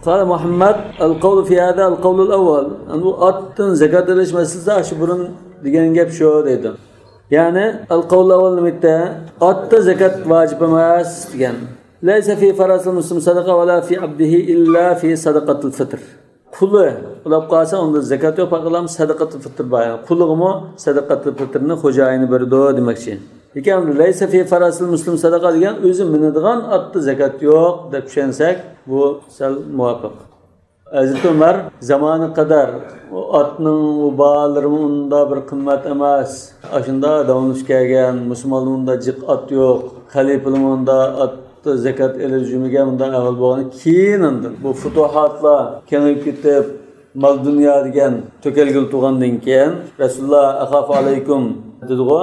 قال محمد، القول في هذا القول الأول. يەنى بۇ ئاتتىن زاكات ئېلىش مەسىلىسى شۇ بۇرۇن دېگەن گەپ شۇ دەيدۇ. يەنى، القول الأول نېمە دېدى؟ ئاتتا زاكات ۋاجىپ ئەمەس دېگەن. ليس في فرس المسلم صدقة ولا في عبده إلا في صدقة الفطر. قۇلى بولۇپ قالسا، ئۇندا زاكات يوق، پەقەتلا سەدىقەتۇل فىتىر بار. يەنى قۇلىغىمۇ سەدىقەتۇل فىتىرنى خوجايىنى بېرىدۇ دېمەكچى. لېكىن لەيسە فى فەرەسىل مۇسلىم سەدەقە دېگەن ئۆزى مىنىدىغان ئاتتا زاكات يوق دەپ چۈشەنسەك، بۇ سەل مۇۋاپىق. ھەزرىتى ئۆمەر زامانىغا قەدەر ئۇ ئاتنىڭ ئۇ باھالىرىمۇ ئۇنداق بىر قىممەت ئەمەس. ئاشۇنداق داۋاملىشىپ كەلگەن، مۇسۇلمانلاردا ئۇنداق جىق ئات يوق، خەلىپىلىرىمۇ ئۇنداق ئاتتا زاكات ئېلىپ يۈرمىگەن، ئۇنداق ئەھۋال بولغان. كېيىن ئاندىن بۇ فۇتۇھاتلار كېڭىيىپ كېتىپ، مال دۇنيا دېگەن تۆكەلگىلى تۇرغاندىن كېيىن، رەسۇلۇللا «ئەخافۇ ئەلەيكۇم» دېدىغۇ،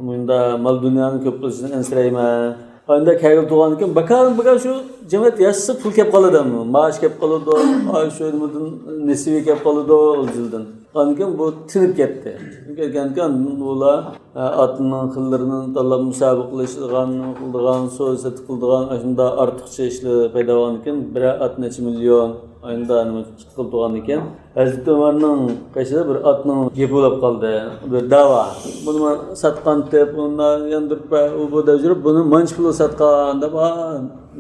مۇندا مال دۇنيانى كۆپ قىلىشىدىن ئەنسىرەيمەن. ئانداق كەلگىلى تۇرغاندىن كېيىن، باكار، باكار شۇ جەمئىيەت ياسىسا پۇل كەپ قالىدۇ، مائاش كەپ قالىدۇ، ئاي شۇ نېمىدىن نېسىۋى كەپ قالىدۇ ئۇزۇلدىن. ئاندىن كېيىن بۇ تىنىپ كەتتى. تىنىپ كەتكەندىن كېيىن ئاندىن ئۇلار، ئە، ئاتنىڭ خىللىرىنى تاللاپ مۇسابىقىلىشىدىغان، قىلىدىغان، سودا سېتىق قىلىدىغان، ئاشۇنداق ئارتۇقچە ئىشلار پەيدا بولغاندىن كېيىن، بىرەر ئات نەچچە مىليون، ئاينىدا نېمە قىلىپ تۇرغاندىن كېيىن، ھەزرىتى ئۆمەرنىڭ قېشىدا بىر ئاتنىڭ گېپى بولۇپ قالدى، بىر دەۋا. بۇنى مانا ساتقانتىپ، ئۇنى ياندۇرۇپ بەر، ئۇ بۇ دەپ يۈرۈپ، بۇنى مانچە پۇلغا ساتقان دەپ، ئا،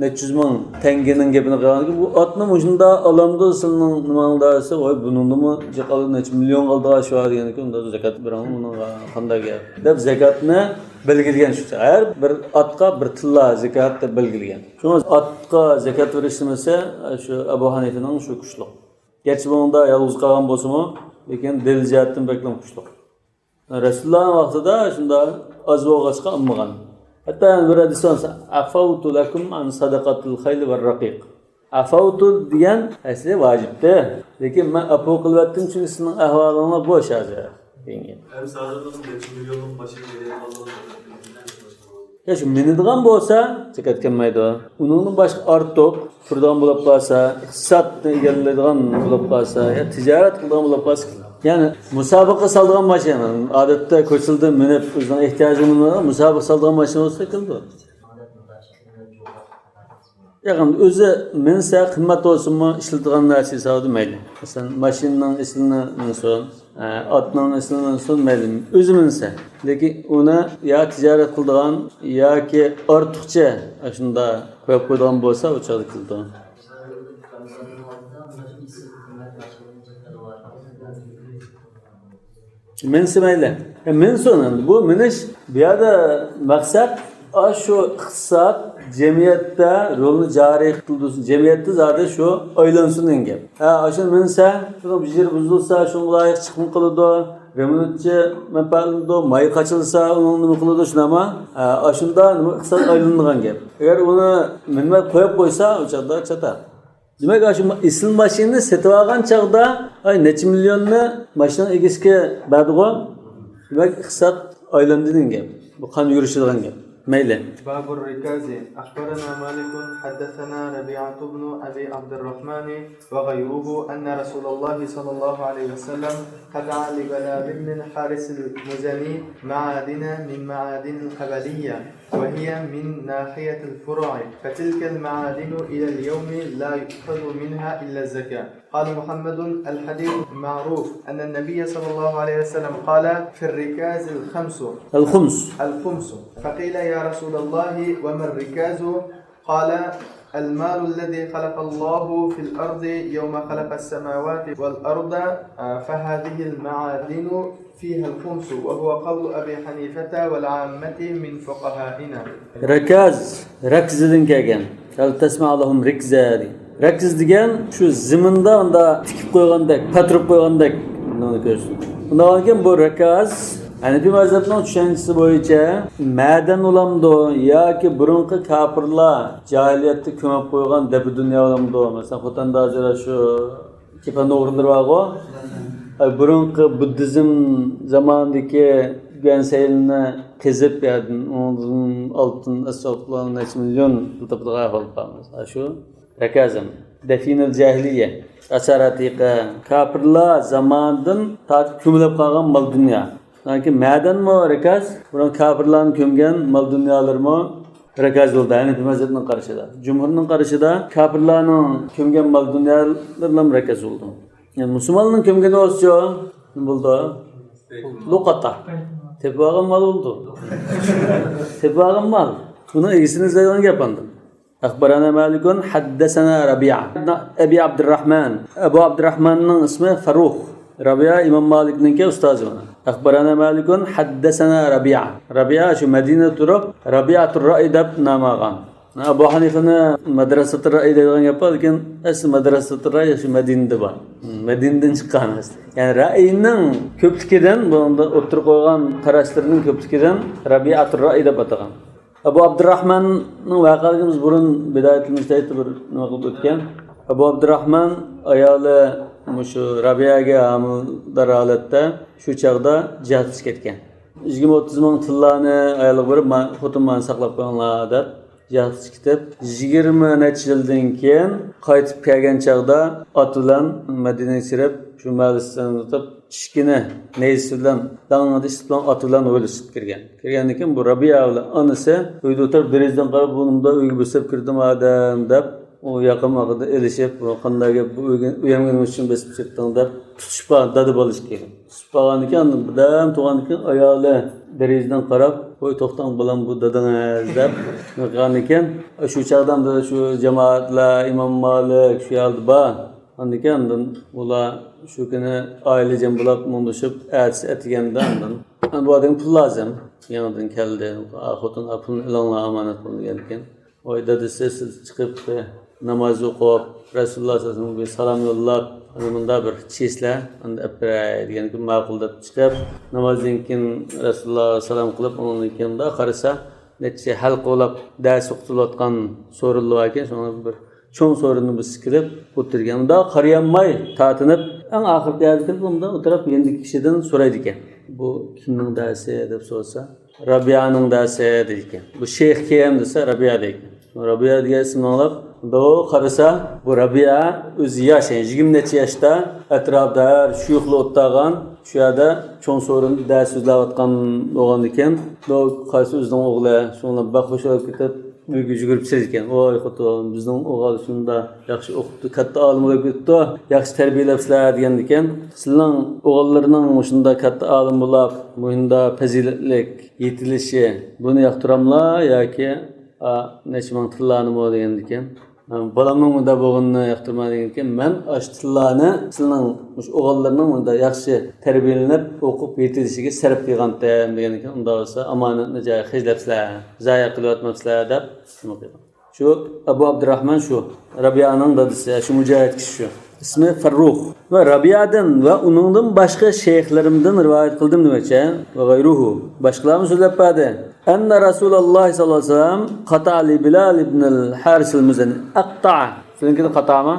نەچچە يۈز مىڭ تەڭگىنىڭ گېپىنى قىلغاندىن كېيىن، بۇ ئاتنى مۇشۇنداق ئالامدۇ سىلىنىڭ نېمەڭلار دېسە، ۋاي، بۇنىڭدىمۇ جىق ئالىدۇ، نەچچە مىليون ئالدىغان شۇ دېگەندىن كېيىن، ئۇندا زاكات بېرىڭ، ئۇنىڭغا قانداق گەپ دەپ زاكاتنى بەلگىلىگەن شۇ. ھەر بىر ئاتقا بىر تىللا زاكات دەپ بەلگىلىگەن. شۇڭا ئاتقا زاكات بېرىش نېمىسى، شۇ ئەبۇ ھەنىفىنىڭ شۇ كۈچلۈك. گەرچە بۇنىڭدا يالغۇز قالغان بولسىمۇ، لېكىن دەلىل جەھەتتىن بەكلا كۈچلۈك. رەسۇلۇللانىڭ ۋاقتىدا شۇنداق ئاز بولغاچقا ئالمىغان. ھەتتا يەنە بىر ھەدىس بار، «عفوت لكم عن صدقة الخيل والرقيق». «عفوت» دېگەن ئەسلى ۋاجىپتى. لېكىن مەن ئەپۇ قىلىۋەتتىم، چۈنكى سىزنىڭ ئەھۋالىڭلار بوش ھازىر. دېگەن گەپ. ھەم سادىرنىڭ نەچچە مىليونلۇق ماشىنا بېرىدىغانلىقىنى يا شۇ مىنىدىغان بولسا، زاكات كەلمەيدۇ. ئۇنىڭدىن باشقا ئارتۇق تۇرىدىغان بولۇپ قالسا، ئىقتىسادنى ئىگىلەيدىغان بولۇپ قالسا، يا تىجارەت قىلىدىغان بولۇپ قالسا، يەنى مۇسابىقە سالىدىغان ماشىنا، ئادەتتە كوچىلىدا مىنىپ، ئۆزىنىڭ ئېھتىياجىنى مۇسابىقە سالىدىغان ماشىنا بولسا كېلىدۇ. ياق، ئەمدى ئۆزى مىنسە قىممەت بولسىمۇ، ئىشلىتىدىغان نەرسە ھېسابىدا مەيلى. مەسىلەن، ماشىنىنىڭ ئېسىلىنى مىنسۇن، ئە، ئاتنىڭ ئېسىلىنى مىنسۇن، مەيلى. ئۆزى مىنسە. لېكىن ئۇنى يا تىجارەت قىلىدىغان ياكى ئارتۇقچە ئاشۇنداق قويۇپ قويىدىغان بولسا، ئۇ چاغدا كېلىدۇ. مىنسە مەيلى. يا، مىنسۇن ئەمدى. بۇ مىنىش، بۇ يەردە مەقسەت، ئاشۇ ئىقتىساد، جەمئىيەتتە رولنى جارى قىلدۇرسۇن، جەمئىيەتتە زادى شۇ ئايلانسۇن دېگەن گەپ. ھە، ئاشۇ مىنسە، شۇنىڭ بېجىرى بۇزۇلسا، شۇنىڭغا لايىق چىقمىغان قىلىدۇ، رېمونتچى مەنپەئەتلىنىدۇ، ماي قاچىلىسا، ئۇنىڭ نېمە قىلىدۇ، شۇنداقمۇ؟ ھە، ئاشۇنداق نېمە ئىقتىساد ئايلىنىدىغان گەپ. ئەگەر ئۇنى مىنمەي قويۇپ قويسا، ئۇ چاغدا چاتاق. دېمەك، ئاشۇ ئېسىل ماشىنىنى سېتىۋالغان چاغدا، ئاي، نەچچە مىليوننى ماشىنىنىڭ ئىگىسىگە بەردىغۇ. دېمەك، ئىقتىساد ئايلاندى دېگەن گەپ. بۇ قان يۈرۈشىدىغان گەپ. مەيلى. باب الركاز. أخبرنا مالك حدثنا ربيعة بن أبي عبد الرحمن وغيره أن رسول الله صلى الله عليه وسلم قطع لبلال بن الحارث المزني معادن من معادن القبلية، وهي من ناحية الفرع، فتلك المعادن إلى اليوم لا يؤخذ منها إلا الزكاة. قال محمد: الحديث معروف أن النبي صلى الله عليه وسلم قال: في الركاز الخمس. الخمس. الخمس. فقيل: يا رسول الله، وما الركاز؟ قال: المال الذي خلق الله في الأرض يوم خلق السماوات والأرض، آه، فهذه المعادن فيها الخمس، وهو قول أبي حنيفة والعامة من فقهائنا. ركاز، رەكزىدىن كەلگەن. ھەل تەسمەئۇ لەھۇم رىكزا دېگەن. رەكز دېگەن شۇ زېمىندا ئاندا تىكىپ قويغاندەك، پاتۇرۇپ قويغاندەك نېمىنى كۆرسىتىدۇ. ئۇنداق ئىكەن، بۇ رىكاز ھەنەفىي مەزھەپنىڭ چۈشەنچىسى بويىچە مەدەن بولامدۇ ياكى بۇرۇنقى كاپىرلار جاھىلىيەتتە كۆمۈپ قويغان دەبدۇنيا بولامدۇ؟ مەسىلەن، خوتەندە ھازىر شۇ كېپەن ئوغرىلىرى بارغۇ. ئاي، بۇرۇنقى بۇددىزم زامانىدىكى گۈەنسەيلىنى قېزىپ، يەردىن ئۇنىڭدىن ئالتۇن ئەسۋابلار نەچچە مىليون پۇل تاپىدىغان ئەھۋال بارمىز. ئاشۇ رەكازىم، دەفىنىل جاھىلىيە، ئاساراتىقە، كاپىرلار زامانىدىن تارتىپ كۆمۈلۈپ قالغان مال دۇنيا. ياكى مەدەنمۇ رەكاز، بۇرۇن كاپىرلارنى كۆمگەن مال دۇنيالىرىمۇ رەكاز بولىدۇ، ھەنەفىي مەزھەپنىڭ قارىشىدا. جۇمھۇرنىڭ قارىشىدا كاپىرلارنىڭ كۆمگەن مال دۇنيالىرىلا رەكاز بولىدۇ. يەنى مۇسۇلماننىڭ كۆمگىنى بولسىچۇ، نېمە بولىدۇ؟ لوقاتا. تېپىۋالغان مال بولىدۇ. تېپىۋالغان مال. بۇنىڭ ئىگىسىنى ئىزدەيدىغان گەپ ئاندىن. أخبرنا مالك حدثنا ربيعة بن أبي عبد الرحمن. ئەبۇ ئابدۇرراھماننىڭ ئىسمى فەررۇخ. رەبىئە ئىمام مالىكنىڭكى ئۇستازى بۇنىڭ. أخبرنا مالك حدثنا ربيعة. رەبىئە شۇ مەدىنىدە تۇرۇپ، رەبىئەتۇر رەئي دەپ نام ئالغان. ئەبۇ ھەنىفىنىڭ مەدرەسەتۇر رەئي دەيدىغان گەپ بار، لېكىن ئەسلى مەدرەسەتۇر رەئي شۇ مەدىنىدە بار. مەدىنىدىن چىققان ئەسلى. يەنى رەئىنىڭ كۆپلۈكىدىن، بۇنىڭدا ئوتتۇرىغا قويغان قاراشلىرىنىڭ كۆپلۈكىدىن رەبىئەتۇر رەئي دەپ ئاتىغان. ئەبۇ ئابدۇرراھماننىڭ ۋەقەلىكىنى بىز بۇرۇن بىدايەتۇل مۇجتەھىدتە بىر نېمە قىلىپ ئۆتكەن. ئەبۇ ئابدۇرراھمان ئايالى مۇشۇ رەبىئەگە ھامىلىدار ھالەتتە شۇ چاغدا جىھادقا چىقىپ كەتكەن. يىگىرمە ئوتتۇز مىڭ تىللانى ئايالىغا بېرىپ، ما-، خوتۇن بالىنى ساقلاپ قويۇڭلار دەپ جىھادقا چىقىپ كېتىپ، يىگىرمە نەچچە يىلدىن كېيىن قايتىپ كەلگەن چاغدا ئات بىلەن مەدىنىگە كىرىپ، شۇ مەھەللىسىدىن تۇتۇپ ئىشىكىنى نەيزىسى بىلەن داڭلىدى، ئىشىك بىلەن ئات بىلەن ھويلىسىغا كىرگەن. كىرگەندىن كېيىن بۇ رەبىئە بىلەن ئانىسى ئۆيدە ئولتۇرۇپ دېرىزىدىن قاراپ، بۇ نېمىنداق ئۆيگە بۆسۈپ كىردىمۇ ئادەم دەپ، ئۇ ياقىماقىدا ئېلىشىپ، بۇ قانداق گەپ، بۇ ئۆيگە، ئۆيەمگە نېمە ئۈچۈن بۆسۈپ كىردىڭ دەپ تۇتۇشۇپ قالغان دادا بالا ئىككىيلەن. تۇتۇپ قالغاندىن كېيىن، ئاندىن بىردەم تۇرغاندىن كېيىن ئايالى دېرىزىدىن قاراپ، ۋوي توختاڭ بالام، بۇ دادىڭىز دەپ قىلغاندىن كېيىن، شۇ چاغدا ئاندىن شۇ جامائەتلەر، ئىمام مالىك شۇ يەردە بار. ئاندىن كېيىن ئاندىن ئۇلار شۇ كۈنى ئائىلە جەم بولۇپ مۇڭدىشىپ ئەتىسى ئەتىگەندە ئاندىن، ئەمدى بۇ ئادەمگە پۇل لازىم. يېڭىدىن كەلدى. ئا، خوتۇن، ئا، پۇلنى ئېلىڭلار ئامانەت پۇلنى دېگەندىكىن. ۋاي دادىسى، سىز چىقىپ ناماز ئوقۇپ، رەسۇلۇللا سەللەللاھۇ ئەلەيھى ۋەسەللەمگە سالام يوللاپ، ئەنە مۇنداق بىر چىسلە، ئەمدى ئەپ بېرەي دېگەندىكىن ماقۇل دەپ چىقىپ، نامازدىن كېيىن رەسۇلۇللاغا سالام قىلىپ، ئۇنىڭدىن كېيىن مۇنداق قارىسا، نەچچە ھەلقە بولاپ دەرس ئوقۇتۇلۇۋاتقان سورۇنلار بار ئىكەن، شۇڭا بىر چوڭ سورۇننى بىر سىكىلىپ ئولتۇرغان. ئۇنداق قارىيالماي تارتىنىپ، ئەڭ ئاخىرقى يەرگە كېلىپ، ئۇنداق ئولتۇرۇپ يېنىدىكى كىشىدىن سورايدىكەن. بۇ كىمنىڭ دەرسى دەپ سورىسا، رەبىئانىڭ دەرسى دەيدىكەن. بۇ شەيخ كىم دېسە، رەبىئا دەيدىكەن. رەبىئا دېگەن ئىسىمنى ئاڭلاپ، مۇنداق قارىسا، بۇ رەبىئا ئۆزى ياش، يەنى يىگىرمە نەچچە ياشتا، ئەتراپىدا ھەر شيۇخلار ئولتۇرغان، شۇ يەردە چوڭ سورۇندا دەرس سۆزلەۋاتقان بولغاندىكىن، مۇنداق قارىسا ئۆزىنىڭ ئوغلى، شۇنىڭ بىلەن بەك خوش بولۇپ كېتىپ، ئۆيگە يۈگۈرۈپ سېلىدىكەن. ۋاي خوتۇن، بىزنىڭ ئوغۇل شۇنداق ياخشى ئوقۇپتۇ، كاتتا ئالىم بولۇپ كېتىپتۇ، ياخشى تەربىيەلەپسىلەر دېگەندىكىن، سىلىنىڭ ئوغۇللىرىنىڭ مۇشۇنداق كاتتا ئالىم بولاپ، مۇشۇنداق پەزىلەتلىك يېتىلىشى، بۇنى ياقتۇراملا ياكى، ئا، نەچچە مىڭ تىللانىمۇ دېگەندىكىن، بالامنىڭ مۇنداق بولغىنىنى ياقتۇرمايدىكەن، مەن ئاشۇ تىللانى سىلىنىڭ مۇشۇ ئوغۇللىرىنىڭ مۇنداق ياخشى تەربىيەلىنىپ ئوقۇپ يېتىلىشىگە سەرپ قىلغانتىم دېگەندىكىن، ئۇنداق بولسا ئامانەتنى جايىغا خەجلەپسىلەر، زايە قىلىۋەتمەپسىلەر دەپ نېمە قىلغان. شۇ ئەبۇ ئابدۇرراھمان شۇ، رەبىئانىڭ دادىسى، شۇ مۇجاھىد كىشى شۇ. ئىسمى فەررۇخ. ۋە رەبىئادىن ۋە ئۇنىڭدىن باشقا شەيخلىرىمدىن رىۋايەت قىلدىم دېمەكچى. ۋە غەيرۇھۇ. باشقىلارمۇ سۆزلەپ بەردى. ئەننە رەسۇلاللاھ سەللەللاھۇ ئەلەيھى ۋەسەللەم قاتەئە لى بىلال ئىبنىل ھارىسىل مۇزەنى. ئەقتەئە. سىلىنىڭكىدە قاتەئەمۇ؟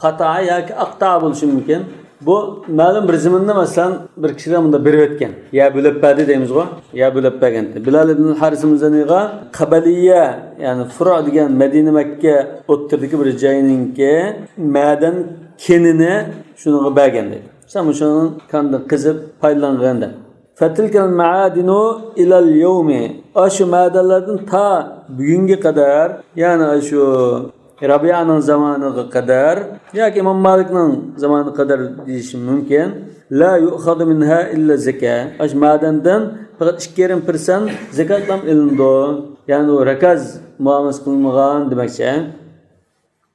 قاتەئە ياكى ئەقتەئە بولۇشى مۇمكىن. بۇ مەلۇم بىر زېمىندا، مەسىلەن، بىر كىشىگە مۇنداق بېرىۋەتكەن، يەر بۆلەپ بەردى دەيمىزغۇ، يەر بۆلەپ بەرگەنتى. بىلال ئىبن ھارىس مۇزەنىغا قەبەلىيە، يەنى فۇرۇ دېگەن مەدىنە مەككە ئوتتۇرىدىكى بىر جاينىڭكى مەدەن كېنىنى شۇنىڭغا بەرگەن دەيدۇ. سەن مۇشۇنىڭ كانىدىن قېزىپ پايدىلانغىن دەپ. فتلك المعادن إلى اليوم. ئاشۇ مەدەنلەردىن تا بۈگۈنگە قەدەر، يەنى ئاشۇ رەبىئانىڭ زامانىغا قەدەر ياكى ئىمام مالىكنىڭ زامانىغا قەدەر دېيىشىم مۇمكىن. لا يؤخذ منها إلا الزكاة. ئاشۇ مەدەندىن پەقەت ئىككى يېرىم پىرسەنت زاكاتلام ئېلىنىدۇ. يەنى ئۇ رەكاز مۇئامىلىسى قىلىنمىغان دېمەكچى.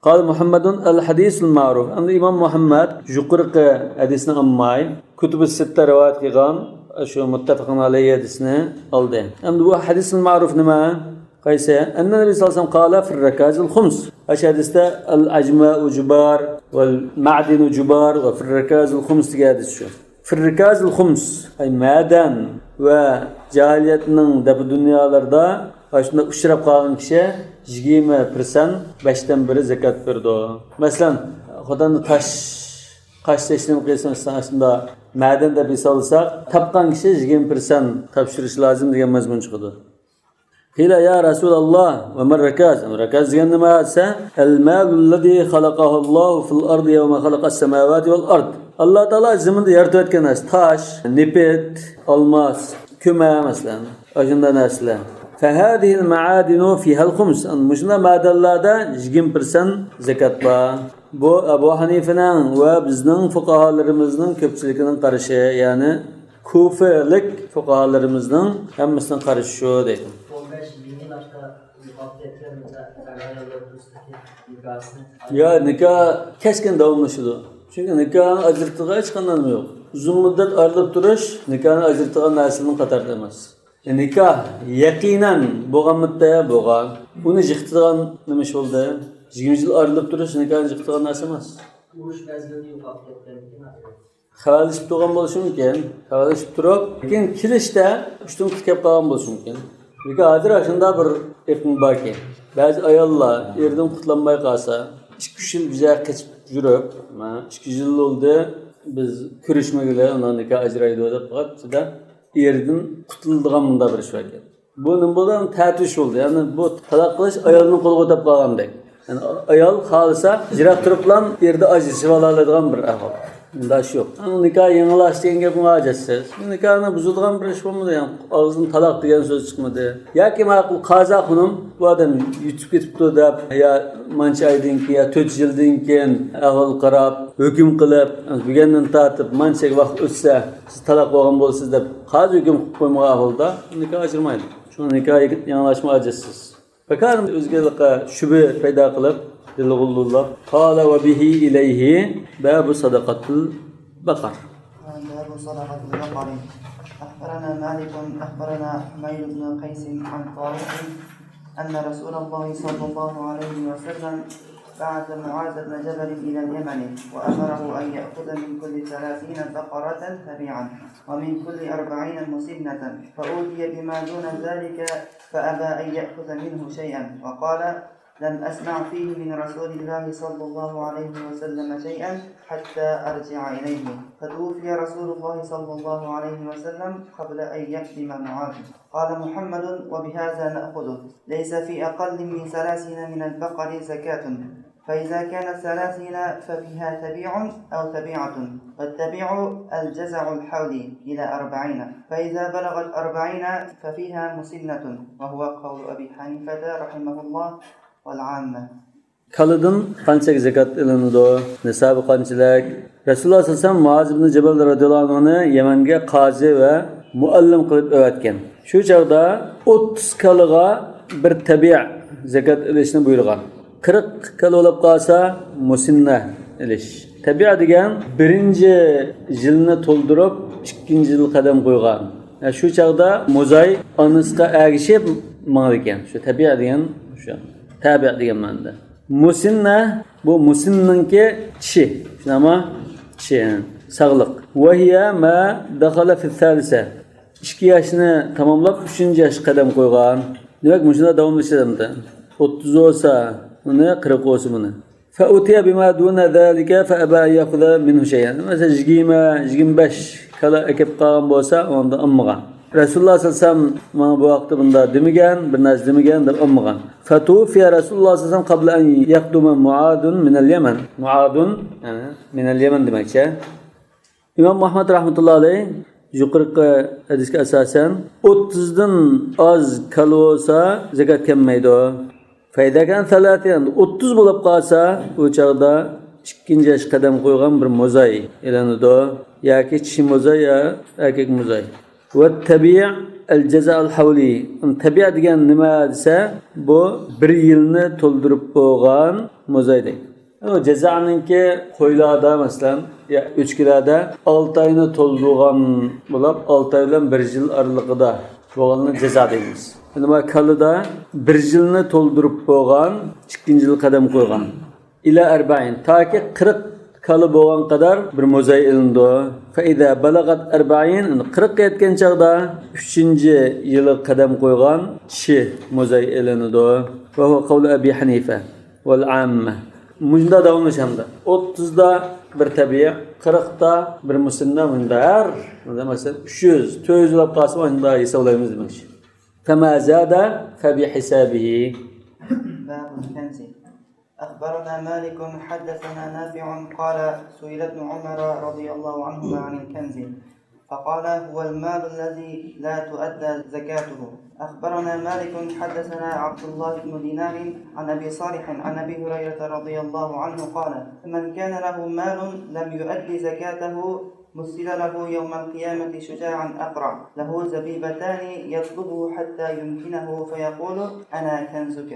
قال محمد الحديث المعروف. ئەمدى ئىمام مۇھەممەد يۇقىرىقى ھەدىسنى ئالماي، كۇتۇبۇ سىتتە رىۋايەت قىلغان شۇ مۇتتەپەقۇن ئەلەيھى ھەدىسنى ئالدى. ئەمدى بۇ ھەدىسىل مەرۇف نېمە؟ قايسى؟ أن النبي صلى الله عليه وسلم قال في الركاز الخمس. ئاشۇ ھەدىستە الأجماء جبار والمعدن جبار وفي الركاز الخمس دېگەن ھەدىس شۇ. في الركاز الخمس، ئەي مەدەن ۋە جاھىلىيەتنىڭ دەپە دۇنيالىرىدا ئاشۇنداق ئۇچراپ قالغان كىشى يىگىرمە پىرسەنت، بەشتىن بىرى زاكات بېرىدۇ. مەسىلەن، خوتەندە تاش، قاش تېشىنى قىلسىڭىز، ئاشۇنداق مەدەن دەپ ھېسابلىساق، تاپقان كىشى يىگىرمە پىرسەنت تاپشۇرۇشى لازىم دېگەن مەزمۇن چىقىدۇ. قيل يا رسول الله وما الركاز؟ رىكاز دېگەن نېمە دېسە، المال الذي خلقه الله في الأرض يوم خلق السماوات والأرض. ئاللا تائالا زېمىندا يارىتىۋەتكەن نەرسە، تاش، نېفىت، ئالماس، كۆمە، مەسىلەن، ئاشۇنداق نەرسىلەر. فهذه المعادن فيها الخمس. مۇشۇنداق مەدەنلەردە يىگىرمە پىرسەنت زاكات بار. بۇ ئەبۇ ھەنىفىنىڭ ۋە بىزنىڭ فۇقاھالىرىمىزنىڭ كۆپچىلىكىنىڭ قارىشى، يەنى كۇفىلىك فۇقاھالىرىمىزنىڭ ھەممىسىنىڭ قارىشى شۇ دەيدۇ. ئون بەش يىل ئاشتا يوقاپ كەتكەن مۇشۇ ئەر-ئاياللار ئارىسىدىكى نىكاھسىنى. يا، نىكاھ كەسكىن داۋاملىشىدۇ. چۈنكى نىكاھنى ئاجرىتىدىغان ھېچقانداق نېمە يوق. ئۇزۇن مۇددەت ئايرىلىپ تۇرۇش نىكاھنى ئاجرىتىدىغان نەرسىنىڭ قاتارىدا ئەمەس. نىكاھ يەقىنەن بولغانمىدى؟ بولغان. ئۇنى يىقىتىدىغان نېمە ئىش بولدى؟ يىگىرمە يىل ئايرىلىپ تۇرۇش نىكاھنى يىقىتىدىغان نەرسە ئەمەس. ئۇرۇش مەزگىلىدە يوقاپ كەتكەندىكىن. خەۋەرلىشىپ تۇرغان بولۇشى مۇمكىن. خەۋەرلىشىپ تۇرۇپ، لېكىن كېلىشتە ئۇشتۇمتۇت كەپ قالغان بولۇشى مۇمكىن. لېكىن ھازىر ئاشۇنداق بىر ئېقىم باركى، بەزى ئاياللار ئېرىدىن قۇتۇلالماي قالسا، ئىككى-ئۈچ يىل بىر يەرگە قېچىپ يۈرۈپ، مانا، ئىككى يىل بولدى، بىز كۆرۈشمىگىلى، ئۇنىڭ نىكاھ ئاجرايدۇ دەپ قالغان ئىچىدە ئېرىدىن قۇتۇلىدىغان مۇنداق بىر ئىش باركەن. بۇ نېمە بولدى؟ تەتۈش بولدى. يەنى بۇ تالاق قىلىش ئايالنىڭ قولىغا ئۆتۈپ قالغاندەك. يەنى ئايال خالىسا، يىراق تۇرۇپلا ئېرىدىن ئاجرىشىپ ئالالايدىغان بىر ئەھۋال. ئۇنداق ئىش يوق. نىكاھ يېڭىلاش دېگەن گەپمۇ ھاجەتسىز. نىكاھنى بۇزىدىغان بىر ئىش بولمىدى. يەنى ئاغزىدىن تالاق دېگەن سۆز چىقمىدى. ياكى ماقۇل قازا خانىم بۇ ئادەم يىتىپ كېتىپتۇ دەپ، يا مانچە ئايدىن كېيىن، يا تۆت يىلدىن كېيىن ئەھۋال قاراپ، ھۆكۈم قىلىپ، بۈگۈندىن تارتىپ مانچە ۋاقىت ئۆتسە، سىز تالاق بولغان بولىسىز دەپ قازى ھۆكۈم قىلىپ قويمىغان ئەھۋالدا نىكاھ ئاجرىمايدۇ. شۇڭا نىكاھ يېڭىلاشمۇ ھاجەتسىز. فكان ئۆزگىلىكقە شۈبھە پەيدا قىلىپ، دىلغا لۇللاپ، قال وبه إليه باب صدقة البقر. باب صدقة البقر. أخبرنا مالك أخبرنا حميد بن قيس عن طارق أن رسول الله صلى الله عليه وسلم بعث معاذ بن جبل إلى اليمن وأمره أن يأخذ من كل ثلاثين بقرة تبيعا ومن كل أربعين مسنة، فأوتي بما دون ذلك فأبى أن يأخذ منه شيئا، وقال: لم أسمع فيه من رسول الله صلى الله عليه وسلم شيئا حتى أرجع إليه، فتوفي رسول الله صلى الله عليه وسلم قبل أن يقدم معاذ. قال محمد: وبهذا نأخذ، ليس في أقل من ثلاثين من البقر زكاة، فإذا كانت ثلاثين ففيها تبيع أو تبيعة، والتبيع الجزع الحولي إلى أربعين، فإذا بلغت أربعين ففيها مسنة، وهو قول أبي حنيفة رحمه الله والعامة. كالىدىن قانچىلىك زاكات ئېلىنىدۇ؟ نىسابى قانچىلىك؟ رەسۇلۇللاھ سەللەللاھۇ ئەلەيھى ۋەسەللەم مۇئاز ئىبنى جەبەل رەزىياللاھۇ ئەنھۇنى يەمەنگە قازى ۋە مۇئەللىم قىلىپ ئەۋەتكەن. شۇ چاغدا ئوتتۇز كالىغا بىر تەبىئە زاكات ئېلىشنى بۇيرۇغان. قىرىق كالا بولۇپ قالسا، مۇسىننە ئېلىش. تەبىئە دېگەن بىرىنچى يىلنى تولدۇرۇپ، ئىككىنچى يىلغا قەدەم قويغان. يا شۇ چاغدا موزاي ئانىسىغا ئەگىشىپ ماڭىدىكەن. شۇ تەبىئە دېگەن شۇ. تەبىئە دېگەن مەنىدە. مۇسىننە، بۇ مۇسىننىڭكى چىشى. شۇنداقمۇ؟ چىشى، ساغلىق. وهي ما دخل في الثالثة. ئىككى ياشنى تاماملاپ، ئۈچىنچى ياشقا قەدەم قويغان. دېمەك، مۇشۇنداق داۋاملىشىدۇ. ئوتتۇز بولسا ئۇنى، قىرىق بولسا بۇنى. فأتي بما دون ذلك فأبى أن يأخذ منه شيئا. مەسىلەن، يىگىرمە، يىگىرمە بەش كالا ئەكەپ قالغان بولسا، ئۇندا ئالمىغان. رەسۇلۇللاھ سەللەللاھۇ ئەلەيھى ۋەسەللەم ماڭا بۇ ھەقتە بۇنداق دېمىگەن، بىر نەرسە دېمىگەن دەپ ئالمىغان. فتوفي رسول الله صلى الله عليه وسلم قبل أن يقدم معاذ من اليمن. مۇئازۇن، يەنى، من اليمن دېمەكچى. ئىمام ئەھمەد رەھمەتۇللاھى ئەلەيھ يۇقىرىقى ھەدىسكە ئاساسەن، ئوتتۇزدىن ئاز كالا بولسا زاكات كەلمەيدۇ. فإذا كان ثلاثين، ئوتتۇز بولۇپ قالسا، ئۇ چاغدا ئىككىنچى ياشقا قەدەم قويغان بىر موزاي ئېلىنىدۇ. ياكى چىشى موزاي، يا ئەركەك موزاي. والتبيع الجزع الحولي. تەبىئە دېگەن نېمە دېسە، بۇ بىر يىلنى تولدۇرۇپ بولغان موزاي دەيدۇ. ئۇ جەزانىڭكى قويلاردا، مەسىلەن، يا ئۆچكىلەردە ئالتە ئاينى تولدۇرغان بولۇپ، ئالتە ئاي بىلەن بىر يىل ئارىلىقىدا بولغاننى جەزا دەيمىز. نېمە، كالىدا بىر يىلنى تولدۇرۇپ بولغان، ئىككىنچى يىل قەدەم قويغان. إلى أربعين، تاكى قىرىق كالا بولغان قەدەر بىر موزاي ئېلىنىدۇ. فإذا بلغت أربعين، قىرىققا يەتكەن چاغدا ئۈچىنچى يىلى قەدەم قويغان كىشى موزاي ئېلىنىدۇ. وهو قول أبي حنيفة والعامة. مۇشۇنداق داۋاملىشامدۇ. ئوتتۇزدا بىر تەبىئىي، قىرىقتا بىر مۇسەننا، مۇندا ھەر، مەسىلەن، ئۈچ يۈز، تۆت يۈز يىللاپ قالسا، مۇندا ھېسابلايمىز دېمەكچى. فما زاد فبحسابه. باب الكنز. أخبرنا مالك حدثنا نافع قال سئل ابن عمر رضي الله عنهما عن الكنز فقال هو المال الذي لا تؤدى زكاته. أخبرنا مالك حدثنا عبد الله بن دينار عن أبي صالح عن أبي هريرة رضي الله عنه قال من كان له مال لم يؤد زكاته مثل له يوم القيامة شجاعا أقرع له زبيبتان يطلبه حتى يمكنه فيقول أنا كنزك.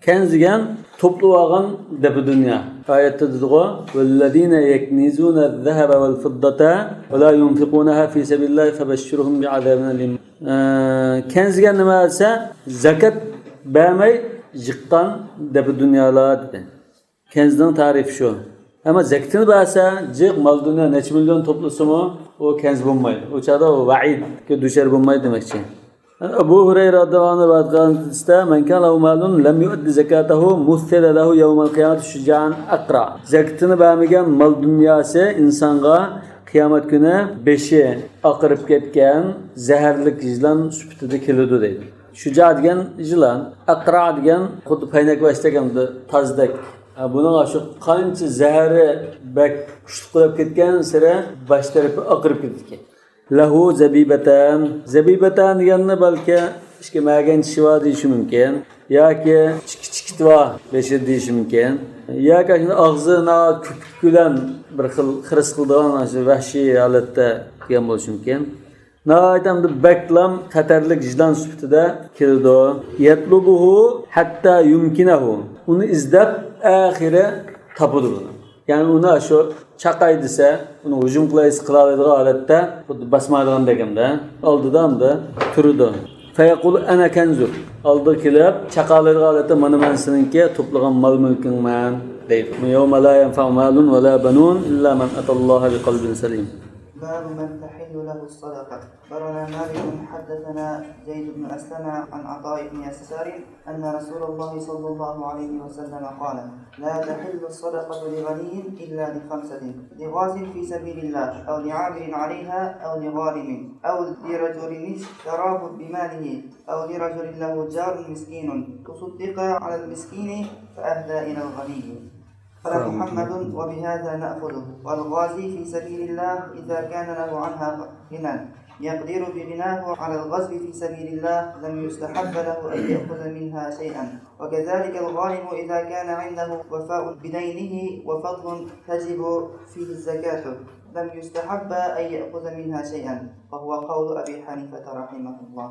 كەنز دېگەن توپلىۋالغان دەپە دۇنيا. ئايەتتە دېدىغۇ، والذين يكنزون الذهب والفضة ولا ينفقونها في سبيل الله فبشرهم بعذاب أليم. ئە، كەنز دېگەن نېمە دېسە، زەكەت بەرمەي يىغقان دەپە دۇنيالار دېدى. كەنزنىڭ تەرىپى شۇ. ئەمما زەكىتىنى بەرسە، جىق مال دۇنيا نەچچە مىليون توپلىسىمۇ، ئۇ كەنز بولمايدۇ. ئۇ چاغدا ئۇ ۋەئىدكە دۇچار بولمايدۇ دېمەكچى. ئەبۇ ھۇرەيرە رەزىياللاھۇ ئەنھۇ رىۋايەت قىلغان ھەدىستە، من كان له مال لم يؤد زكاته مثل له يوم القيامة شجاعا أقرع. زەكىتىنى بەرمىگەن مال دۇنياسى ئىنسانغا قىيامەت كۈنى بېشى ئاقىرىپ كەتكەن زەھەرلىك يىلان سۈپىتىدە كېلىدۇ دەيدۇ. شۇجا دېگەن يىلان، ئەقرا دېگەن خۇددى پەينەك باشتەك، ھەمدە تازدەك. ھە، بۇنىڭ شۇ قانچە زەھىرى بەك كۈچلۈك بولۇپ كەتكەن سېرى باش تەرىپى ئاقىرىپ كېتىدىكەن. لەھۇ زەبىبەتان. زەبىبەتان دېگەننى بەلكى ئىككى مەگەن چىشى بار دېيىشى مۇمكىن. ياكى ئىككى چېكىتى بار بېشىدا دېيىشى مۇمكىن. ياكى شۇنداق ئاغزى كۆپۈك بىلەن بىر خىل خىرىس قىلىدىغان، شۇ ۋەھشىي ھالەتتە كەلگەن بولۇشى مۇمكىن. ناھايىتى ھەمدە بەكلام خەتەرلىك يىلان سۈپىتىدە كېلىدۇ. يەتلۇبۇھۇ ھەتتا يۇمكىنەھۇ. ئۇنى ئىزدەپ ئاخىرى تاپىدۇ بۇنى. يەنى ئۇنى شۇ چاقاي دېسە، ئۇنى ھۇجۇم قىلايسا قىلالايدىغان ھالەتتە، خۇددى باسمايدىغاندەك ھەمدە ئالدىدا ھەمدە تۇرىدۇ. فيقول أنا كنزك. ئالدىغا كېلىپ، چاقالايدىغان ھالەتتە مانا مەن سېنىڭكى توپلىغان مال مۈلكۈڭمەن دەيدۇ. يوم لا ينفع مال ولا بنون إلا من أتى الله بقلب سليم. باب من تحل له الصدقة. أخبرنا مالك حدثنا زيد بن أسلم عن عطاء بن يسار أن رسول الله صلى الله عليه وسلم قال: لا تحل الصدقة لغني إلا لخمسة: لغاز في سبيل الله، أو لعامل عليها، أو لغارم، أو لرجل اشتراه بماله، أو لرجل له جار مسكين تصدق على المسكين فأهدى إلى الغني. قال محمد: وبهذا نأخذ. والغازي في سبيل الله إذا كان له عنها غنى يقدر بغناه على الغزو في سبيل الله لم يستحب له أن يأخذ منها شيئا، وكذلك الغارم إذا كان عنده وفاء بدينه وفضل تجب فيه الزكاة لم يستحب أن يأخذ منها شيئا، وهو قول أبي حنيفة رحمه الله.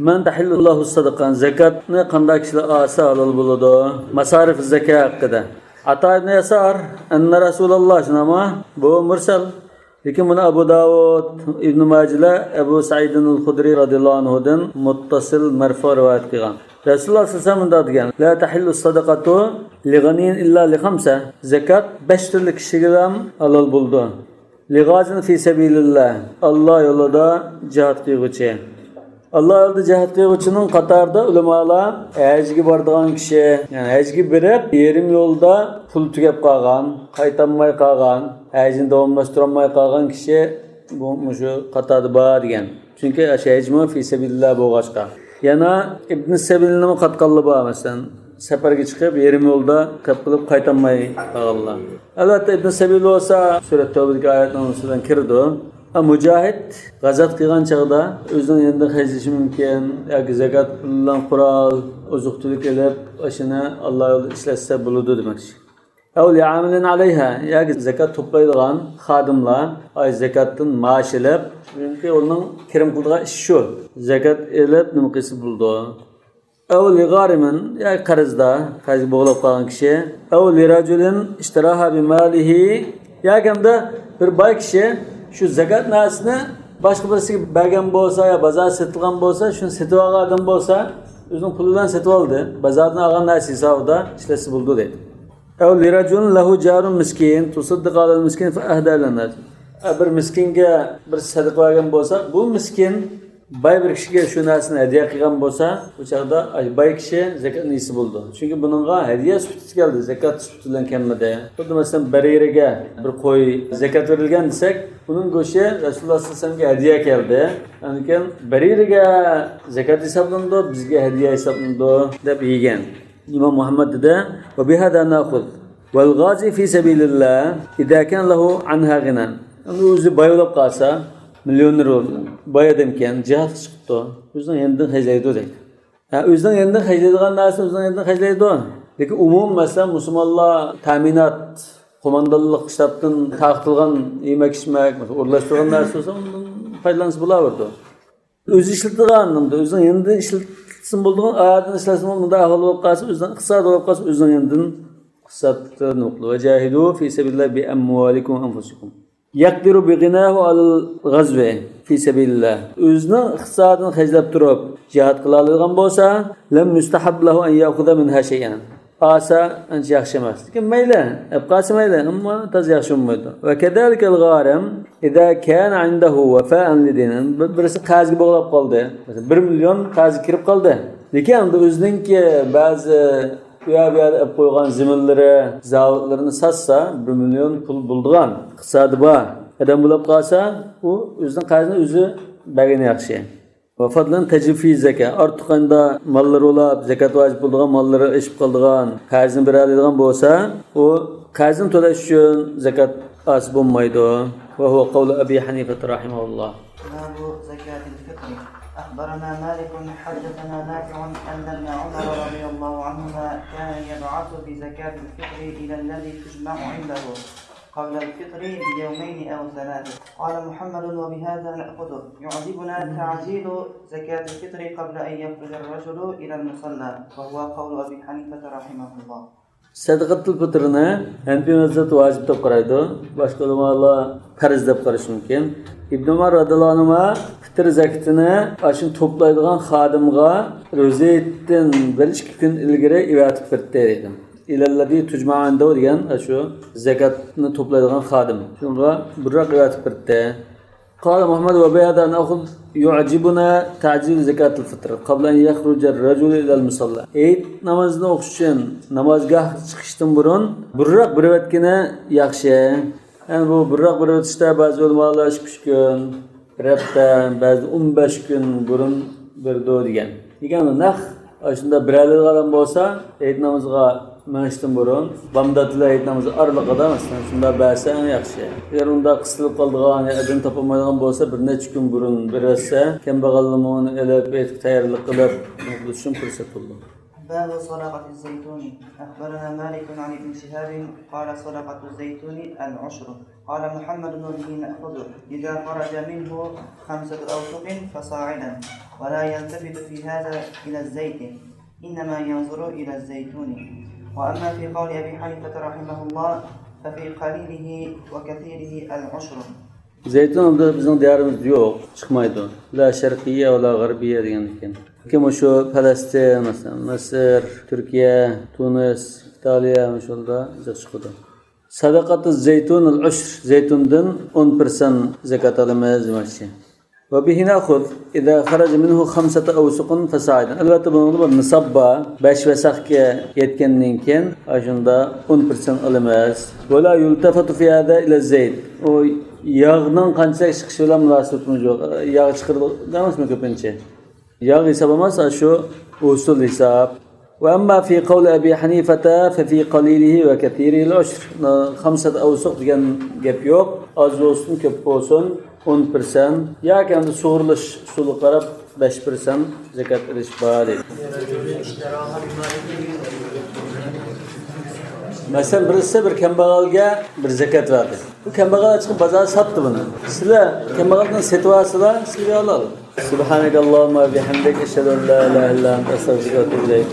مَنْ تَحِلُّ لَهُ الصَّدَقَةُ، زەكاتنى قانداق كىشىلەر ئالسا ھالال بولىدۇ؟ ماسارىف زەكا ھەققىدە. ئاتا ئىبن ياسار، ئەننە رەسۇلاللا، شۇنداقمۇ؟ بۇ مۇرسەل. لېكىن بۇنى ئەبۇ داۋۇد، ئىبنى ماجىلەر ئەبۇ سەئىدىن ئەل خۇدرى رەزىياللاھۇ ئەنھۇدىن مۇتتەسىل مەرفۇ رىۋايەت قىلغان. رەسۇلۇللا سەللەللاھۇ ئەلەيھى ۋەسەللەم مۇنداق دېگەن: لا تحل الصدقة لغني إلا لخمسة. زەكات بەش تۈرلۈك كىشىگىلا ھالال بولىدۇ. لغاز في سبيل الله، ئاللا يولىدا جىھاد قىلغۇچى. ئاللا يولىدا جىھاد قىلغۇچىنىڭ قاتارىدا ئۆلىمالار ھەجگە بارىدىغان كىشى، يەنى ھەجگە بېرىپ، يېرىم يولدا پۇل تۈگەپ قالغان، قايتالماي قالغان، ھەجنى داۋاملاشتۇرالماي قالغان كىشى، بۇ مۇشۇ قاتاردا بار دېگەن. چۈنكى ئاشۇ ھەجمۇ في سبيل الله بولغاچقا. يەنە ئىبن سەبىلنىمۇ قاتقانلىرى بار، مەسىلەن، سەپەرگە چىقىپ، يېرىم يولدا قېلىپ قېلىپ قايتالماي قالغانلار. ئەلۋەتتە، ئىبن سەبىل بولسا سۈرە تەۋبىدىكى ئايەتنىڭ ئۈستىدىن كىرىدۇ. ئە، مۇجاھىد غازات قىلغان چاغدا ئۆزىنىڭ يېنىدا خەجلىشى مۇمكىن ياكى زاكات بىلەن قورال، ئوزۇق-تۈلۈك ئېلىپ، ئاشۇنى ئاللا يولىدا ئىشلەتسە بولىدۇ دېمەكچى. أو لعامل عليها، ياكى زاكات توپلايدىغان خادىملار، ئاي زاكاتتىن مائاش ئېلىپ، چۈنكى ئۇنىڭ كىرىم قىلىدىغان ئىشى شۇ. زاكات ئېلىپ نېمە قىلسا بولىدۇ. أو لغارم، ياكى قەرزدار، قەرزگە بوغۇلۇپ قالغان كىشى. أو لرجل اشتراها بماله، ياكى بىر باي كىشى شۇ زاكات نەرسىنى باشقا بىرسىگە بەرگەن بولسا يا بازار سېتىلغان بولسا، شۇنى سېتىۋالغان ئادەم بولسا، ئۆزىنىڭ پۇلى بىلەن سېتىۋالدى. بازاردىن ئالغان نەرسە ھېسابىدا ئىشلەتسە بولىدۇ دەيدۇ. أو لرجل له جار مسكين تصدق على المسكين فأهدى إلى الناس. ئە، بىر مىسكىنگە بىر سەدىقە بەرگەن بولسا، بۇ مىسكىن باي بىر كىشىگە شۇ نەرسىنى ھەدىيە قىلغان بولسا، بۇ چاغدا باي كىشى زەكاتنىڭ ئىگىسى بولىدۇ. چۈنكى بۇنىڭغا ھەدىيە سۈپىتىدە كەلدى، زەكات سۈپىتى بىلەن كەلمىدى. خۇددى مەسىلەن، بەرىرىگە بىر قوي زەكات بېرىلگەن دېسەك، ئۇنىڭ گۆشى رەسۇلۇللا سەللەللاھۇ ئەلەيھى ۋەسەللەمگە ھەدىيە كەلدى. ئاندىن كېيىن بەرىرىگە زەكات ھېسابلىنىدۇ، بىزگە ھەدىيە ھېسابلىنىدۇ دەپ يېگەن. ئىمام مۇھەممەد دېدى، وبهذا نأخذ. والغازي في سبيل الله إذا كان له عنها غنى. ئەمدى ئۆزى باي بولۇپ قالسا، مىليونېر بولدى. باي ئادەمكەن، جىھادقا چىقىپتۇ. ئۆزىنىڭ يېنىدىن خەجلەيدۇ دەيدۇ. ھە، ئۆزىنىڭ يېنىدىن خەجلەيدىغان نەرسىنى ئۆزىنىڭ يېنىدىن خەجلەيدۇ. لېكىن ئومۇمەن، مەسىلەن، مۇسۇلمانلار تەمىنات، قوماندانلىق شتابتىن تارقىتىلغان يېمەك-ئىچمەك، مەسىلەن، ئورۇنلاشتۇرغان نەرسە بولسا، ئۇنىڭدىن پايدىلانسا بولۇۋېرىدۇ. ئۆزى ئىشلىتىدىغان، ئۆزىنىڭ يېنىدىن ئىشلەتسىمۇ بولىدىغان، ئادىتىن ئىشلەتسىمۇ، مۇنداق ئەھۋال بولۇپ قالسا، ئۆزىنىڭ ئىقتىسادى بولۇپ قالسا، ئۆزىنىڭ يېنىدىن ئىقتىسادنى نېمە قىلىدۇ. وجاهدوا في سبيل الله بأموالكم وأنفسكم. يقدر بغناه على الغزو في سبيل الله. ئۆزىنىڭ ئىقتىسادىنى خەجلەپ تۇرۇپ جىھاد قىلالايدىغان بولسا، لم يستحب له أن يأخذ منها شيئا. ئالسا ئانچە ياخشى ئەمەس. لېكىن مەيلى، ئەپ قالسا مەيلى، ئەمما تازا ياخشى بولمايدۇ. وكذلك الغارم إذا كان عنده وفاء لدين. بىر-، بىرسى قەرزگە بوغۇلۇپ قالدى. مەسىلەن، بىر مىليون قەرزگە كىرىپ قالدى. لېكىن ئەمدى ئۆزىنىڭكى بەزى ئۇ يەر بۇ يەردە ئېلىپ قويغان زېمىنلىرى، زاۋۇتلىرىنى ساتسا، بىر مىليون پۇل بولىدىغان ئىقتىسادى بار ئادەم بولۇپ قالسا، ئۇ ئۆزىنىڭ قەرزىنى ئۆزى بەرگىنى ياخشى. وفضلا تجب فيه الزكاة. ئارتۇق ئەمدى ماللىرى بولاپ، زەكات ۋاجىپ بولىدىغان ماللىرى ئېشىپ قالىدىغان، قەرزىنى بېرەلەيدىغان بولسا، ئۇ قەرزىنى تۆلەش ئۈچۈن زەكات ئالسا بولمايدۇ. وهو قول أبي حنيفة رحمه الله. باب زكاة الفطر. أخبرنا مالك حدثنا نافع أن ابن عمر رضي الله عنهما كان يبعث بزكاة الفطر إلى الذي تجمع عنده قبل الفطر بيومين أو ثلاثة. قال محمد: وبهذا نأخذ. يعجبنا تعجيل زكاة الفطر قبل أن يخرج الرجل إلى المصلى، وهو قول أبي حنيفة رحمه الله. سەدىقەتۇل پىتىرنى ھەنىپىي مەزھەپ ۋاجىپ دەپ قارايدۇ. باشقا ئۆلىمالار پەرز دەپ قارىشى مۇمكىن. ئىبن ئۆمەر رەزىياللاھۇ ئەنھۇما پىتىر زەكىتىنى ئاشۇنى توپلايدىغان خادىمغا روزا ھېيتتىن بىر ئىككى كۈن ئىلگىرى ئەۋەتىپ بېرىپتۇ دېدى. إلى الذي تجمع عنده دېگەن ئاشۇ زەكاتنى توپلايدىغان خادىم. شۇنىڭغا بۇرراق ئەۋەتىپ بېرىپتۇ. قال محمد: وبهذا نأخذ. يعجبنا تعجيل زكاة الفطر قبل أن يخرج الرجل إلى المصلى. ھېيت نامازىنى ئوقۇش ئۈچۈن نامازگاھقا چىقىشتىن بۇرۇن بۇرراق بېرىۋەتكىنى ياخشى. يەنى بۇ بۇرراق بېرىۋېتىشتە بەزى ئۆلىمالار ئىككى ئۈچ كۈن، بىر ھەپتە، بەزىدە ئون بەش كۈن بۇرۇن بېرىدۇ دېگەن. دېگەن نەق ئاشۇنداق بېرەلەيدىغان ئادەم بولسا، ھېيت نامىزىغا مېڭىشتىن بۇرۇن، بامدات بىلەن ھېيت نامىزى ئارىلىقىدا، مەسىلەن، شۇنداق بەرسە ئەڭ ياخشى. ئەگەر ئۇنداق قىستىلىپ قالىدىغان يا ئەدىنى تاپالمايدىغان بولسا، بىر نەچچە كۈن بۇرۇن بېرىۋەتسە، كەمبەغاللىمۇ ئۇنى ئېلىپ، ھېيتقا تەييارلىق قىلىپ، بولۇشۇن پۇرسەت بولىدۇ. باب صدقة الزيتون. أخبرنا مالك عن ابن شهاب قال: صدقة الزيتون العشر. قال محمد: وبه نأخذ. إذا خرج منه خمسة أوسق فصاعدا، ولا يلتفت في هذا إلى الزيت، إنما ينظر إلى الزيتون. وأما في قول أبي حنيفة رحمه الله ففي قليله وكثيره العشر. زەيتۇن ئالدى بىزنىڭ دىيارىمىزدا يوق، چىقمايدۇ. لا شەرقىيە ۋە لا غەربىيە دېگەن ئىكەن. لېكىن مۇشۇ پەلەستىن، مەسىلەن، مىسىر، تۈركىيە، تۇنىس، ئىتالىيە، مۇشۇلاردا جىق چىقىدۇ. سەدىقەتۇ زەيتۇنىل ئۇشر، زەيتۇندىن ئون پىرسەنت زەكات ئالىمىز دېمەكچى. ۋە بىھى نەخۇز، ئىزا خەرەجە مىنھۇ خەمسەتۇ ئەۋسۇقىن فەسائىدەن. ئەلۋەتتە، بۇنىڭدا بىر نىساب بار. بەش ۋەسەخكە يەتكەندىن كېيىن، ئاشۇندا ئون پىرسەنت ئالىمىز. ۋە لا يۇلتەفەتۇ فى ھازا ئىلە زەيت. ئۇ ياغنىڭ قانچىلىك چىقىشى بىلەن مۇناسىۋىتىمىز يوق. ياغ چىقىرىدۇ دەيمىزمۇ كۆپىنچە؟ ياغ ھېساب ئەمەس، ئاشۇ ھوسۇل ھېساب. ۋە ئەمما فى قەۋلى ئەبى ھەنىفەتە فەفى قەلىلىھى ۋە كەسىرىھىل ئۇشر. خەمسەتە ئەۋسۇق دېگەن گەپ يوق. ئاز بولسۇن، كۆپ بولسۇن، ئون پىرسەنت. ياكى ئەمدى سۇغۇرۇلۇش ئۇسۇلىغا قاراپ بەش پىرسەنت زەكات ئېلىش بار دەيدۇ. مەسىلەن، بىرسى بىر كەمبەغەلگە بىر زەكات بەردى. بۇ كەمبەغەل چىقىپ بازاردا ساتتى بۇنى. سىلەر كەمبەغەلدىن سېتىۋالسىلەر، سىلەرگە ھالال. سۇبھانەكەللاھۇممە ۋە بىھەمدىك، ئەشھەدۇ ئەن لا ئىلاھە ئىللا ئەنتە، ئەستەغفىرۇكە ۋە ئەتۇبۇ ئىلەيك.